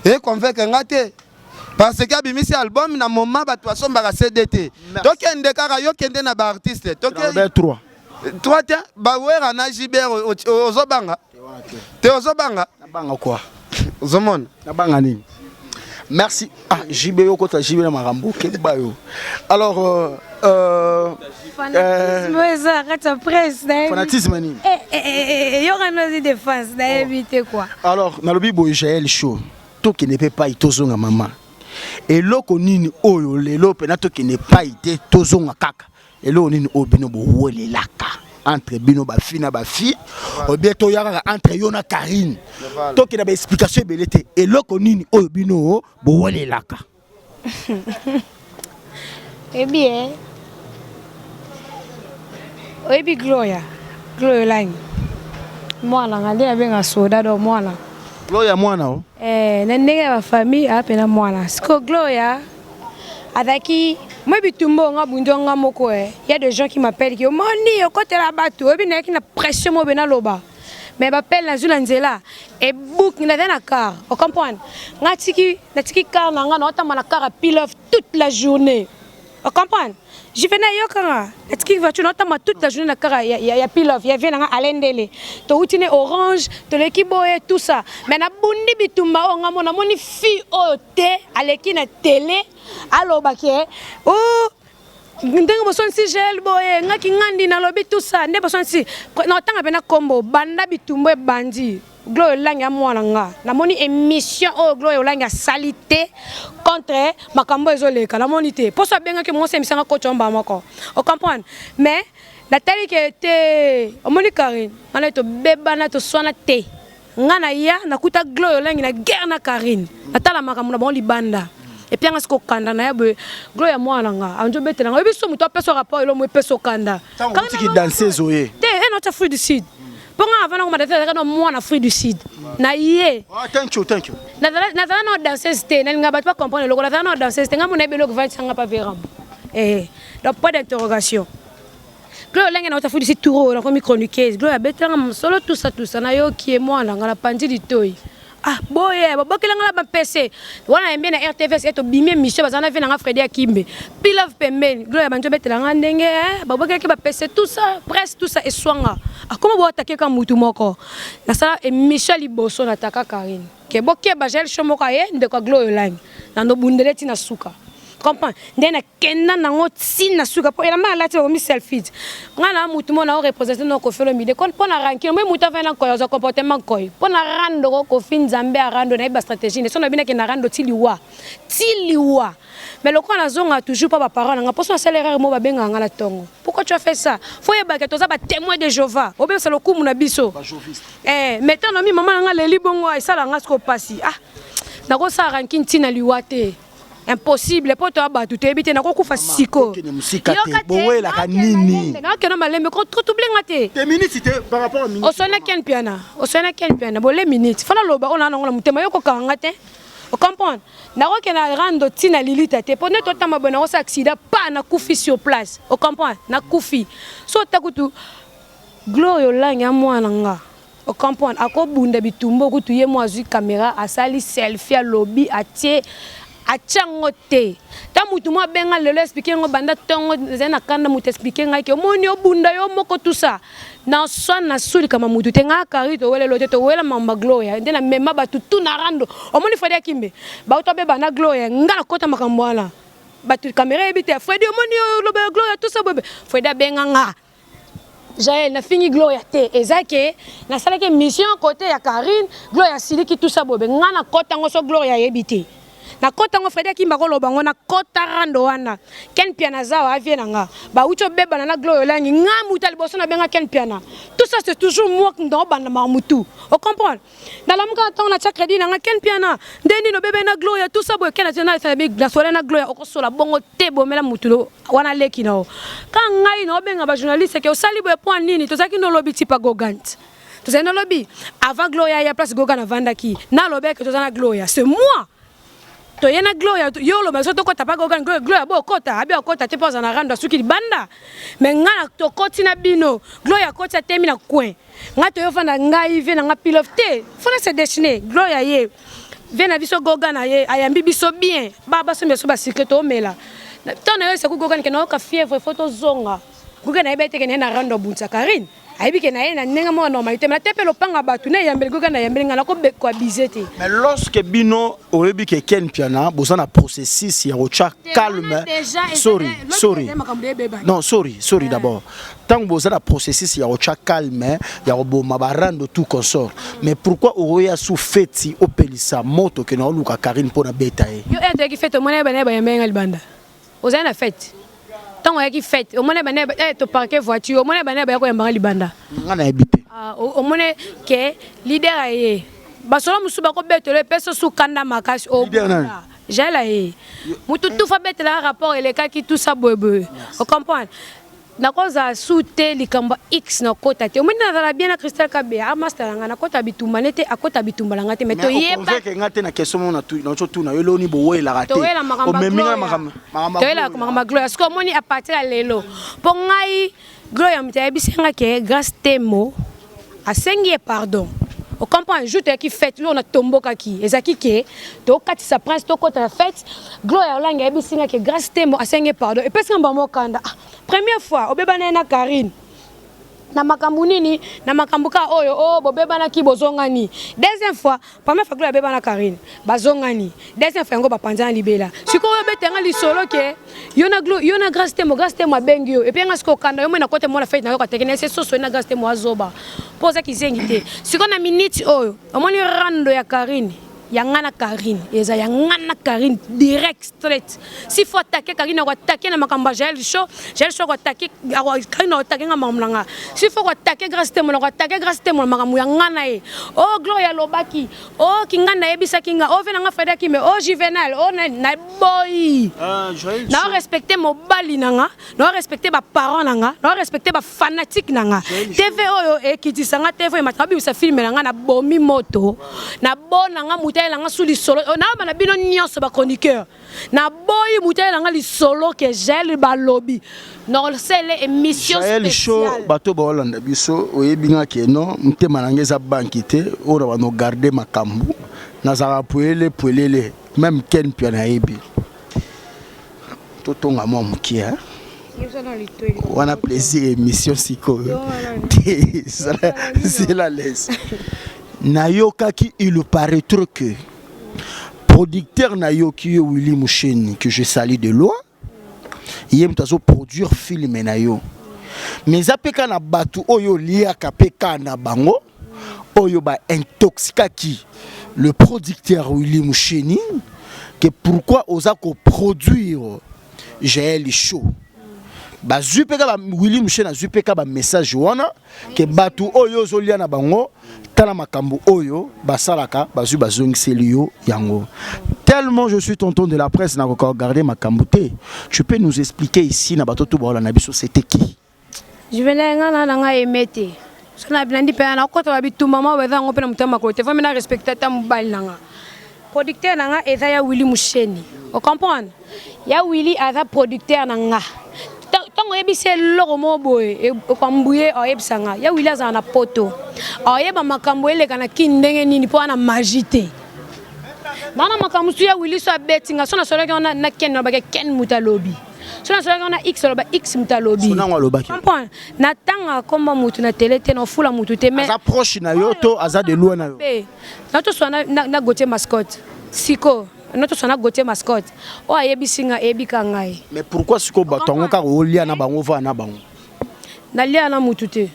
E convaincre nga te. Parce que abimisi album na moment bato basombaka CD te. Tokende kaka yo kende na ba artiste. Tokende 3. 3 te ba Wera na JB ozobanga. Te ozobanga. Nabanga quoi? Ozomona. Nabanga nini? Merci. Ah, JB yo kota JB na makambo keba yo. Alors euh, euh, fanatisme euh, eza kati ya presse fanatisme nini? Eh, eh, eh, eh, yoka nozi défense nayebi te quoi. Alors nalobi boye Jaël Show tokende mpe pai tozonga mama eloko nini oyo lelo mpena tokende pai te tozonga kaka Eloko nini oyo bino bowelelaka entre bino ba fille na ba fille ou bien toya kaka entre yo na Carine tokenda ba explication ebele te eloko nini oyo bino bowelelaka oyebi eh? Oyebi Gloria Gloria Olangi mwana nga nde nabenga soda do mwana Gloria mwana o eh, na ndenge ya bafamille apena mwana siko Gloria Azalaki moi bitumba oyo nga bundi nga moko eh. Il y a des gens qui m'appellent qui omoni okotela bato oyebi nayaki na pression moko bena loba mais bapele nazwi na nzela ebuki naza na car ocomprendre nga tiki natiki car na nga naotamba na car ya pilove toute la journée ocomprendre Juvenal yoka nga natiki voiture naotamba toute la journée na car ya, ya, ya pilove ya vie na nga Alain Ndele towuti ne orange toleki boye tout ça mais nabundi bitumba oyo nga mo namoni fille oyo te aleki na tele aloba ke oh ndenge boswanisi gel boye nga kingandi nalobi tout ça nde boswanisi na otanga mpe na kombo banda bitumba ebandi Gloria Olangi ya mwana nga namoni émission oyo Gloria Olangi asali te contre makambo ezoleka namoni te poso abengaki mwasi émission nga coach omba moko o comprendre mais natali ke te omoni Karine wana tobebana toswana te Nga na ya nakuta Gloria Olangi na guerre na Carine. Natala makambo na bango libanda. Et puis nga siko kanda na ya boye Gloria mwana nga anjo betela nga. Oyebi so moto apesa rapport elo mo epesa okanda. Tango otiki danseuse oye. Te e na Afrique du Sud. Po nga avant na ko na mwana Afrique du Sud. Na ye. Ah thank you thank you. Nazala nazala na danseuse te nalinga bato ba comprendre eloko nazala na danseuse te nga mona ebelo ko vandisa nga pa verambo. Eh donc point d'interrogation. Gloria Olangi na Afrique du Sud tour oyo nakomi chroniqueuse. Gloria abetelanga masolo tout ça tout ça nayoki ye mwana nga napanzi litoyi. Ah boye babokela nga na ba PC. Wana yembe na RTVS et tobimi émission bazala na vie na nga Freddy Akimbe. Pilaf pembeni. Gloria banjo betela nga ndenge eh babokelaki ba PC tout ça presse tout ça eswanga. Akoma bo attaquer ka mutu moko. Nasala émission liboso na taka Karine. Ke bokeba Jael show moko aye ndeko ya Gloria Olangi. Na ndobundele ti na suka. Comprends? Nde na kenda nango ti na suka po elamba alati bakomi selfie. Nga na mutu mona o représenter no Koffi Olomide. Kon po na rancune moi mutu afana nkoy oza comportement nkoy. Po na rando ko Koffi Nzambe a rando na ba stratégie ne. Sono bina ke na rando ti liwa. Ti liwa. Mais lokola nazonga toujours pa ba parents na nga poso na sala erreur mo ba benga nga na tongo. Pourquoi tu as fait ça? Faut yeba ke toza ba témoin de Jéhovah. Obebisa lokumu na biso. Eh, mais tant mi maman na nga leli bongo esala nga siko pasi. Ah. Nakosala rancune ti na liwa te. Impossible po toya batu toyebi te nakokufa siko. Okende mosika te bowelaka nini? Nakende malembe ko trouble nga te. Te minute te par rapport à minute. Oswana Ken Piana, oswana Ken Piana bole minute. Fana loba ona nango na motema yo kokanga nga te. O comprendre? Nakokende rando ti na lilita te po nde totamba boye nakosala accident pa nakufi sur place. O comprendre? Nakufi. So ata kutu Gloria Olangi ya mwana nga. O comprendre ako bunda bitumba kutu ye mo azui camera asali selfie alobi atie atia ngo te ta mutu mo abenga lelo explique ngo banda tongo nazali na kanda mutu explique ngai ke omoni obunda yo moko tout ça na swa na sulika ma mutu te ngai kari towelelo te towela mamba gloria nde na mema batu tout na rando omoni Fredi Akimbe bauta beba na gloria nga na kota makambo wana batu camera yebi te Fredi omoni oloba gloria tout ça bebe Fredi abenga nga Jael nafingi Gloria te eza ke nasalaki emission cote ya Carine Gloria asiliki tout ça bobe nga na kota ngo so Gloria ayebi te. Nakota yango Fredi Akimba koloba yango nakota rando wana. Ken Mpiana aza awa avie na nga. Bawuti obebana na Gloria Olangi nga moto ya liboso nabenga Ken Mpiana. Tout ça c'est toujours moi qui ndao banda makambo tout. O comprendre? Nalamuka na ntongo natia crédit na nga Ken Mpiana nde nini obebani na Gloria tout ça boye Ken atia na na sola na Gloria okosola bongo te bomela mutu wana leki na yo. Ka ngai na obenga ba journaliste ke osali boye mpo nini tozalaki nolobi tipa Gogant. Tozali nolobi avant Gloria ya place Gogan avandaki nalobeke toza na Gloria c'est moi. Toye na Gloria yo oloba so tokota pa Gogan Gloria Gloria bo okota abi okota te po aza na rando asuki libanda mais nga na tokoti na bino Gloria akoti atemi na coin nga toyo fanda ngai vie na nga pilof te faut na se dessiner Gloria ye vie na biso Gogan aye ayambi biso bien ba basombi biso ba sucre tomela ntango na yo eseku Gogan ke nayoka fièvre faut tozonga Gogan ayebi te ke naye na rando abundisa Carine ayebi ke naye na ndenge moko normalité mais te mpe lopanga bato na eyambeli koka na eyambeli ngai nakoabize te. Mais lorsque bino oyebi ke Ken Mpiana boza na processus ya kotya calme, sorry sorry non sorry sorry eh. D'abord ntango boza na processus ya kotya calme ya koboma barando tout consort, mais pourquoi okoya su feti opelisa moto ke na oluka Carine mpo na beta ye? Yo ete oyaki fete omona ye bana ye bayambeli ngai libanda ozali na fete ntango oyaki fete omona bana eh, toparke voiture omona bana baya koyambanga libanda. Nga nayebi te. Ah, omona ke leader aye basolo mosusu bakobetela epesa osu kanda makasi jael aye motu tufa abetelaka rapport elekaki tusa boyeboye ocomprendre Nakozala su te likambo ya X nakota te omoni nazala bien na Christelle Kabeya a masta na ngai nakota bitumba ne te akota bitumba na ngai te mais toyeba convaincre ngai te na question moko na tuna yo eloni bowelaka te toyela makambo omemi ngai makambo toyela makambo ya Gloria sikoyo omoni à partir ya lelo mpo ngai Gloria moto ayebisi ngai ke Grace Temo asengi ye pardon o comprendre jour toyaki fete loko natombokaki ezalaki ke tokatisa prince tokota na fete Gloria Olangi ayebisi nga ke Grace Temo asengi ye pardon epesi nga mbala mokanda ah, première fois obebana ye na Carine na makambo nini na makambo ka oyo oh bobebanaki bozongani deuxième fois première fois Gloria abebana Carine bazongani deuxième fois yango bapanzana libela sikoyo oyo obetanga lisolo ke yo na glo yo na Grace Temo Grace Temo abengi yo et puis nga sikoyo kanda yo moi na kote mona fete na yo kateke na se soso na Grace Temo azoba po oza kizengi te sikoyo na minute oyo omoni rando ya Carine ya nga na Carine eza ya nga na Carine direct straight si faut attaquer Carine ako attaquer na makambo ya Jael Show Jael Show ako attaquer Carine ako attaquer nga makambo na nga si faut ko attaquer Grace Temo na ko attaquer Grace Temo na makambo ya nga na ye oh Gloria alobaki Oh kinganda ayebisaki nga oh vie na nga Fredy Akimbe oh Juvenal oh nani na boyi ah, na respecter mobali na nga na respecter ba parents na nga na respecter ba fanatique na nga TV oyo ekitisa nga TV emata babimisa film na nga na bomi moto na bona nga moto ayela nga su lisolo oh, na bana bino nyonso ba chroniqueur Naboyi moto ayela nga lisolo ke Jael balobi nosele émission Jael show spéciale. Bato baolanda biso oyebi nga ke non motema na nga eza banki te oyo na bano garde makambo nazalaka puelele puelele meme Ken Mpiana nayebi totonga mwa moke hein? Wana plaisir émission sikoyo te zela lese nayokaki il paraître que Producteur nayoki yo Willy Musheni que je salue de loin ye moto azo produire film na yo mais eza mpe kaka na bato oyo oliaka mpe kaka na bango oyo ba intoxikaki le producteur Willy Musheni que pourquoi oza ko produire Jael Show bazwi mpe kaka Willy Musheni azwi mpe kaka ba message wana ke bato oyo ozolia na bango tala makambo oyo basalaka bazwi bazongiseli yo yango. Tellement je suis tonton de la presse nakoka garder makambo te. Tu peux nous expliquer ici na bato to baolanda biso c'était qui? Juvenal nga na nga aime te so na nandi mpe nakota ba bitumba moko eza yango mpe na motema makolo te vraimen na respecte ata mobali na nga producteur na nga eza ya Willy Musheni o comprendre Ya Willy aza producteur na nga. Tango oyebisi eloko moko boye ekwambuye oyebisa nga. Ya Willy azala na poto. Oyeba makambo eleka na kin ndenge nini po ana magie te. Bana makambo su ya Willy so abeti nga so na solaki wana na Ken na bake Ken mutu alobi. So na solaki wana X aloba X mutu alobi. So nango alobaki. Comprendre? Na tanga komba mutu na tele te na fula mutu te mais aza proche na yo to aza de loin na yo. Na to so na na Gauthier mascotte. Siko Notre sona Gauthier mascotte oyo ayebisi nga eyebi ka ngai. Mais pourquoi sikoyo bato yango kaka olia na bango ovanda na bango? Nalia na mutu te.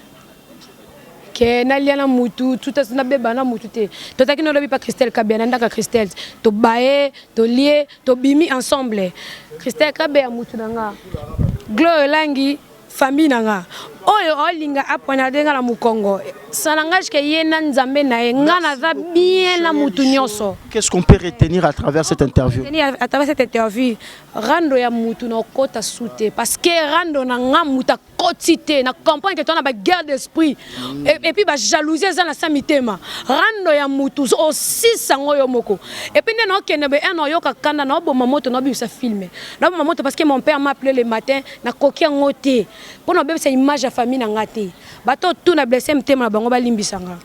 Ke nalia na mutu tout nabeba na mutu te. Tozalaki na lobi pa Christelle Kabeya na ndaka Christelle. Tobaye, tolie, tobimi ensemble. Christelle Kabeya mutu na nga. Gloire Olangi famille na nga. Oyo olinga a poignarder nga na mukongo. Ça n'engage que ye na Nzambe na ye. Nga naza bien na mutu nyonso. Qu'est-ce qu'on peut retenir à travers cette interview? Retenir à travers cette interview, rando ya mutu na okota su te parce que rando na nga mutu akoti te na comprendre que toi na ba guerre d'esprit mm. et, et puis ba jalousie eza na sa mitema rando ya mutu osisa ngo yo moko et puis nde na okende be un oyoka kanda na oboma moto na obimisa film na oboma moto parce que mon père m'a appelé le matin na koki yango te mpo na obebisa image ya famille na nga te bato tout na blesse motema na bango balimbisa nga.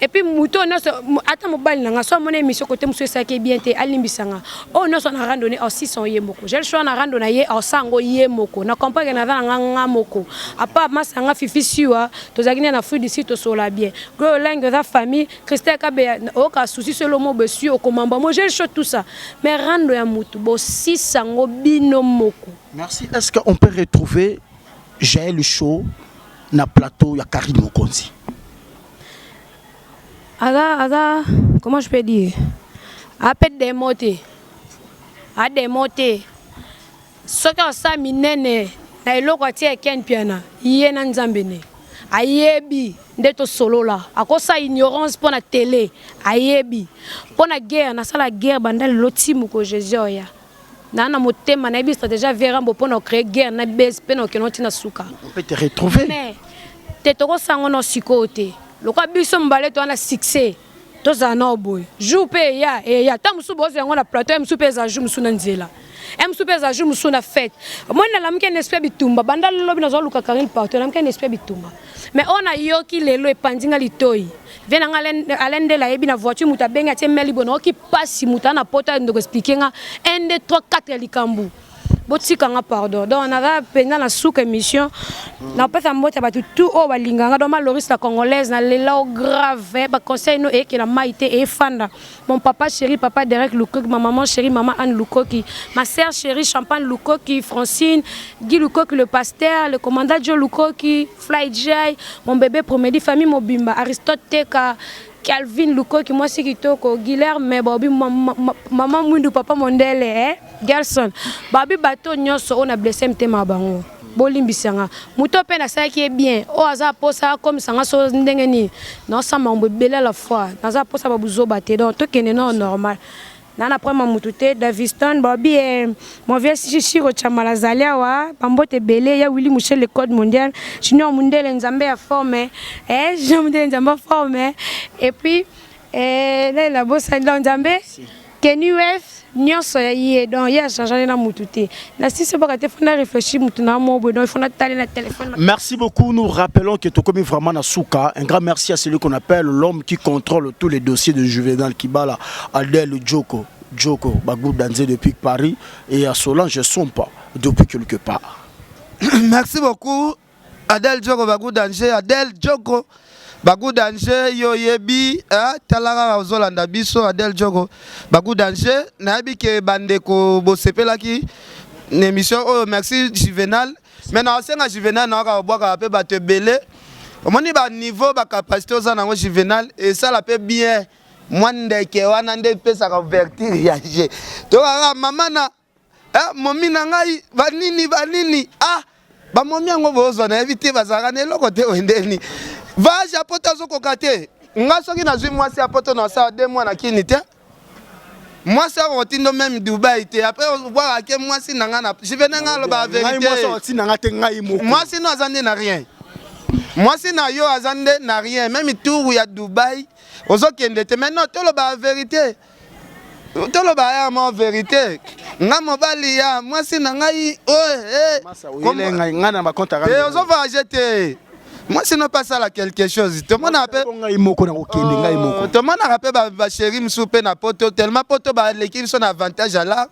Et puis moto oyo nyonso ata mobali na nga so amoni émission kote mosusu esalaki bien te alimbisa nga oyo nyonso na rando ne osisa ye moko j'ai le choix na rando na ye osa yango ye moko na comprendre naza na nga nga moko apa masa nga fifi siwa tozalaki nde na fruit d'ici tosola bien gloire olangi oza famille Christelle Kabeya oyoka souci solo mo besu okomamba mo j'ai le choix tout ça mais rando ya motu bosisa yango bino moko. Merci. Est-ce qu'on peut retrouver Jaël Show na plateau ya Karine Mokonzi? Aza aza comment je peux dire ape demo te a demo te soki asala minene na eloko atia Ken Mpiana ye na Nzambe ne ayebi nde tosolola akosala ignorance mpo na tele ayebi mpo na guerre nasala guerre banda lelo ti moko Jesus oya na na motema nayebi stratégie ya Verambo mpo na créer guerre na base mpe na okende ti na suka. On peut te retrouver. Mais te tokosango na sikoyo te lokola biso mibale toza na succès tozala nao boye jour mpe eya eya ntango mosusu bozwa yango na plateau ya mosusu mpe eza jour mosusu na nzela ya mosusu mpe eza jour mosusu na fete omoni nalamuki na esprit ya bitumba banda lobi nazoluka Karine partout nalamuki na esprit ya bitumba mais oyo nayoki lelo epanzi nga litoyi Vie na nga Alain Ndele ayebi na voiture moto abengi atie meli boye nayoki pasi moto aza na poto ndeko explique nga 1 2 3 4 ya likambo botika nga pardon donc naza mpenza na suka émission napesa mbote ya bato tout oyo balinga nga donc ma Loris la congolaise na lela o grave ba conseil no eyekela mai te efanda Mon papa chéri, papa Derek Lukoki, ma maman chérie, maman Anne Lukoki, ma sœur chérie, Champagne Lukoki, Francine, Guy Lukoki, le pasteur, le commandant Joe Lukoki, Fly Jay, mon bébé Promedi, famille Mobimba, Aristote Teka, Calvin Lukoki, moi c'est Kitoko, Guilherme, Babi, maman Mwindu, papa Mondele, eh? Gelson, Babi bateau nyonso, on a blessé mtema bango. Bolimbisa nga. Moto mpe nasalaki ye bien. Oyo aza posa akomisa nga so ndenge nini. Naosala makambo ebele à la fois. Naza posa ba buzoba te. Donc tokende nao normal. Na na problème ya mutu te. Daviston babi eh, mon vieux Shiro Chamala azali awa. Ba mbote ebele ya Willy Mouchel le code mondial. Junior Mundele Nzambe ya forme. Eh, Junior Mundele Nzambe ya forme. Et puis eh nani nabosani donc Nzambe Kenny West nyonso ya ye donc ye achangeani na mutu te na sisi baka te fona réfléchir mutu na mo boye donc il faut natali na téléphone. Merci beaucoup. Nous rappelons que Tokomi vraiment na suka. Un grand merci à celui qu'on appelle l'homme qui contrôle tous les dossiers de Juvenal Kibala, Adèle Djoko, Djoko, Bagou Danzé depuis Paris et à Solange Sompa depuis quelque part. Merci beaucoup. Adèle Djoko Bagou Danger, Adèle Djoko Bagou Danger, yo yebi, hein, tala kaka ozolanda biso Adèle Djoko Bagou Danger, nayebi ke bandeko bosepelaki na émission oyo, merci Juvenal. Mais na osenga Juvenal na kaka obwakaka pe bato ebele. Omoni ba niveau ba capacité oza nango Juvenal esala pe bien. Mwa ndeke wana nde epesaka ouverture ya jeu. Tokaka mama na Eh, momi na ngai banini banini ah bamomi yango bozwa nayebi te bazalaka na eloko te oyo ndeni voyage ya poto azokoka te nga soki nazwi mwasi ya poto nasala de mois na kini te mwasi akotindo meme dubai te apres obwaka ke mwasi na nga na jivene nga alobaka verité mwasi no aza nde na rien mwasi na yo aza nde na rien meme tour ya dubai ozokende te mais non tolobaka verité Toloba ya mo verite. Nga mobali ya mwasi na ngai oye eh. Oyele ngai ngai na ba compte Eh ozo voyager te. Mwasi no pas sala quelque chose. Tomona pe ngai moko na kokende ngai moko. Oh, tomonaka pe ba, ba chérie mosusu pe na poto tellement poto baleki biso na avantage ala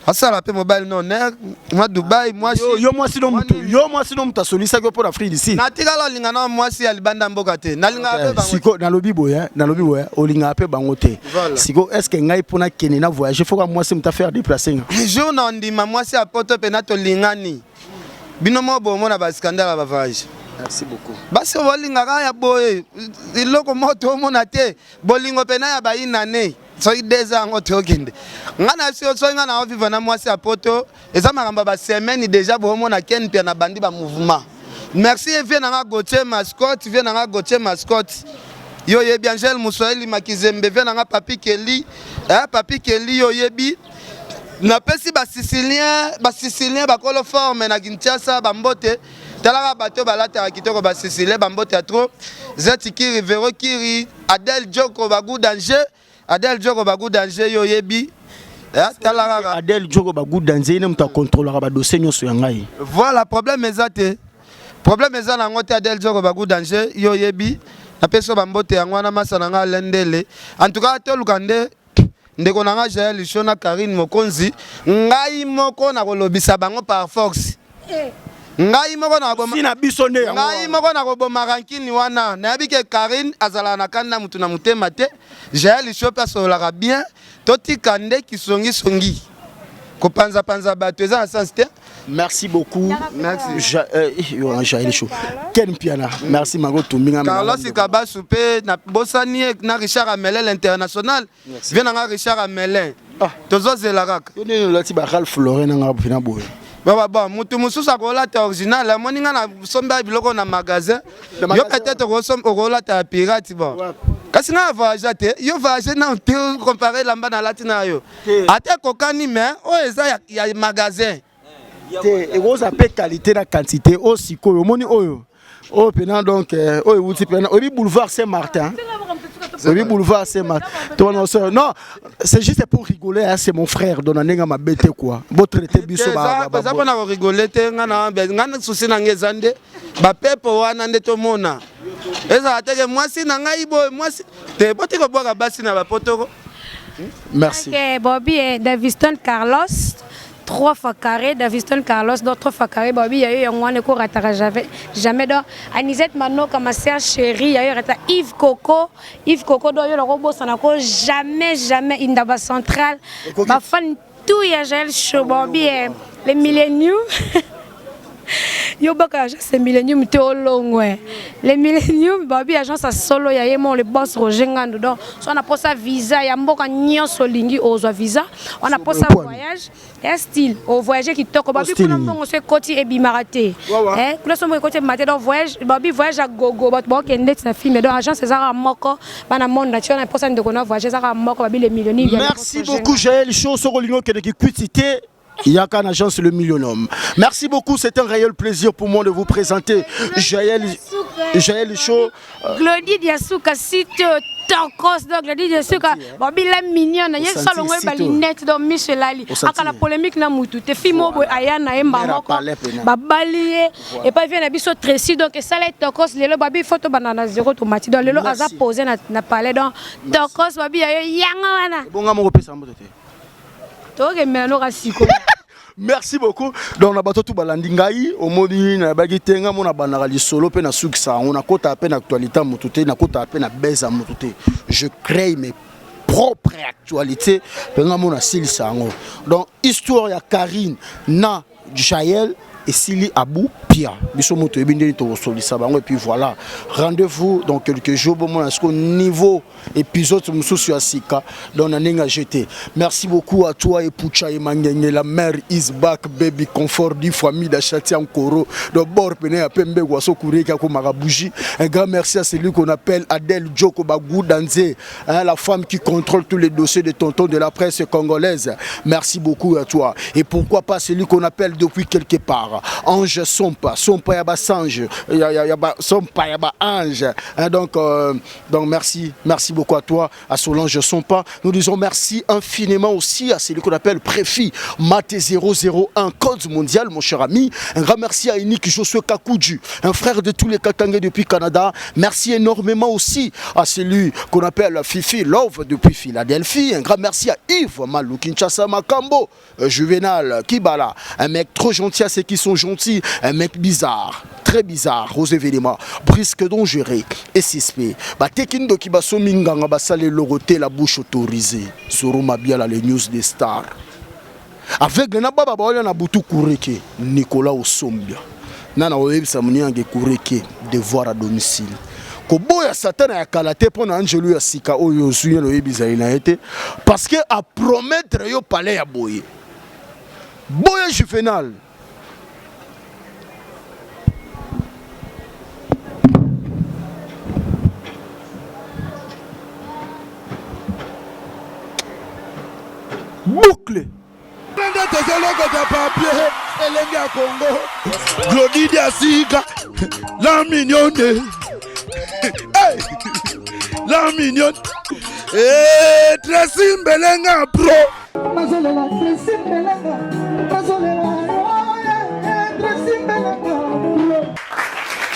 asala pe mobali no honneur mwa Dubai mwa yo, yo mwasi no mutu yo mwasi no mutu asolisaki yo mpo na Afrique du Sud. Natikala olinga na mwasi ya libanda mboka te. Nalingaka pe bango. Siko nalobi boye, nalobi boye, olingaka pe bango te. Voilà. Siko est-ce que ngai mpo nakende na voyager faut ka mwasi mutu afaire déplacer nga. Jour na ondima mwasi ya poto pe na tolingani. Bino mo bomona ba scandale ya ba voyage. Merci beaucoup. Basi oyo bolingaka ya boye eloko moko tomona te bolingo mpena ya bayinane soki deux ans yango tokende nga na biso soki nga na vivre na mwasi ya poto eza makambo ya basemaine déjà boomona ken mpia na bandi ba mouvement. Merci vie na nga Gauthier Mascotte, vie na nga Gauthier Mascotte. Yo yebi Angèle Muswahili Makizembe, vie na nga Papi Kelly, eh, Papi Kelly yo yebi. Napesi ba Sicilien, ba Sicilien bakolo forme na Kinshasa ba mbote. Talaka bato balataka kitoko ba Sicilien ba mbote ya trop. Zeti Kiri, Vero Kiri, Adèle Djoko ba goût danger. Adèle Djoko ba goût danger yo yebi. Eh, tala kaka. Adèle Djoko ba goût danger ye nde moto akontrolaka ba dossier nyonso ya ngai. Voilà problème eza te. Problème eza nango te Adèle Djoko ba goût danger yo yebi. Napesi yo ba mbote yango wana masa na ngai Alain Ndele. En tout cas toluka nde ndeko na ngai Jael Show na Carine Mokonzi ngai moko nakolobisa bango par force. Eh. Ngai moko na boma na biso nde yango. Ngai moko na koboma rancune wana. Nayebi ke Carine azalaka na kanda mutu na motema te. Jael Show pe asololaka bien. Totika nde kisongi songi. Kopanza panza bato eza na sens te. Merci beaucoup. Merci. Ja, euh, eh, Jael Show. Ken Piana. Merci Mago Tumbinga. Carlos Kabasu pe na bosani na Richard Amelel international. Viens na Richard Amelin. Ah. Tozozela kaka. Yo nini olati ba Ralph Lauren nga pina boye. Baba bon, mutu mosusu akolata original, amoni nga na somba biloko na magasin. Yo peut-être okolata ya pirate bon. Kasi nga voyage te, yo voyage na te comparer lamba na lati na yo. Ata ekokani mais oyo eza ya, ya magasin. Te ekozala mpe qualité na quantité oyo sikoyo omoni oyo oyo mpena donc euh, oyo ewuti mpena oyebi boulevard saint martin oyebi boulevard saint martin to wana non c'est juste pour rigoler hein, c'est mon frère donc na ndenge mabe te quoi botraite biso eza mpona korigole te nga na susi na nga eza nde bapepo wana nde tomona ezala teke mwasi na ngai boye mwasi te boti kobwaka basi na bapotoko. Merci. Okay, Bobby eh, Daviston Carlos trois fois carré Daviston Carlos donc trois fois carré Bobby ya yo yango wana ekorataka jamais jamais donc Anisette Manoka ma sœur chérie ya yo rata Yves Coco Yves Coco donc yo nakobosana ko jamais jamais Indaba Central ba fan tout ya Jael Show Bobby eh, les millennium yo baka agence ya millennium te olongwe le millennium babi agence ya solo ya ye mo le boss roger ngandu donc so wana posa visa ya mboka nyonso olingi ozwa visa wana posa voyage ya style ovoyage kitoko babi kuna mbongo so ekoti ebimaka te eh, kuna so mbongo ekoti ebimaka te donc voyage babi voyage ya gogo bato baokende ndeti na filme donc agence ezaka moko bana monde entier wana posa ndeko na voyage ezaka moko babi le millionnaire merci beaucoup jael show soko olingi okende kikwiti te Yaka en agence le millionhomme. Merci beaucoup, c'est un réel plaisir pour moi de vous présenter Jaël, Jaël Show. Glody Diasuka, site tokos donc Glody Diasuka, bon bila mignonne, ye salongo ba lunette donc Michel Ali. Akala polémique na mutu te fi mobo aya na yemba moko. Ba balier et pas vient na biso Tracy donc sala tokos lelo babi photo banana zéro to mati donc lelo aza posé na na palais donc tokos babi ya yanga wana. Bonga moko pesa mbote te. tokemela noka sikoyo merci beaucoup donc na bato tu balandi ngai omoni nayebaki te ngai mona bandaka lisolo mpe nasukisa yango nakotaka mpe na actualité ya motu te nakotaka mpe na base ya motu te je crée mes propre actualité mpe ngai mona asilisa yango donc histoire ya karine na Jael esili abu pia biso moto oyebi ndeni tokosolisa bango et puis voilà rendez-vous dans quelques jours bomona siko niveau épisode mosusu ya sika donc na ndenge ya gt merci beaucoup à toi epucha emangenge la mère is back baby confort di famille d'achati ankoro donc bord pene ya pembe kwa sokureki akomaka bougie un grand merci à celui qu'on appelle Adèle Djoko Bagou Danze hein, la femme qui contrôle tous les dossiers de tonton de la presse congolaise. Merci beaucoup à toi. Et pourquoi pas celui qu'on appelle depuis quelque part Ange Sompa, Sompa Yaba Sange, Yaba Sompa Yaba Ange. Hein, donc, euh, donc merci, merci beaucoup à toi, à Solange Sompa. Nous disons merci infiniment aussi à celui qu'on appelle Préfi Mate 001 Code mondial, mon cher ami. Un grand merci à Enik Josué Kakoudju, un frère de tous les Katangais depuis Canada. Merci énormément aussi à celui qu'on appelle Fifi Love depuis Philadelphie. Un grand merci à Yves Malou Kinshasa Makambo, euh, Juvenal Kibala, un mec trop gentil à ceux qui sont gentils, un mec bizarre très bizarre aux événements brisque dangereux et suspect batekindo ki basomi nganga basale lorote la bouche autorisée Zoro Mabiala les news des stars aveugle na baba baolia na butu kureke Nicolas Osombia. Na nakoyebisa moninga ekureke devoir à domicile. Koboya satana ya kala te mpo na angelu ya sika oyo ozwi ye oyebi ezali na ye te parce que a promettre yo palais ya boye. Boya Juvenal. Boucle. Nde tozolokota papier elenge ya Congo. Glody Diasika, la mignonne. Hey, la mignonne. Hey, eh, Tracy Mbelenga pro. Nazolela Tracy Mbelenga.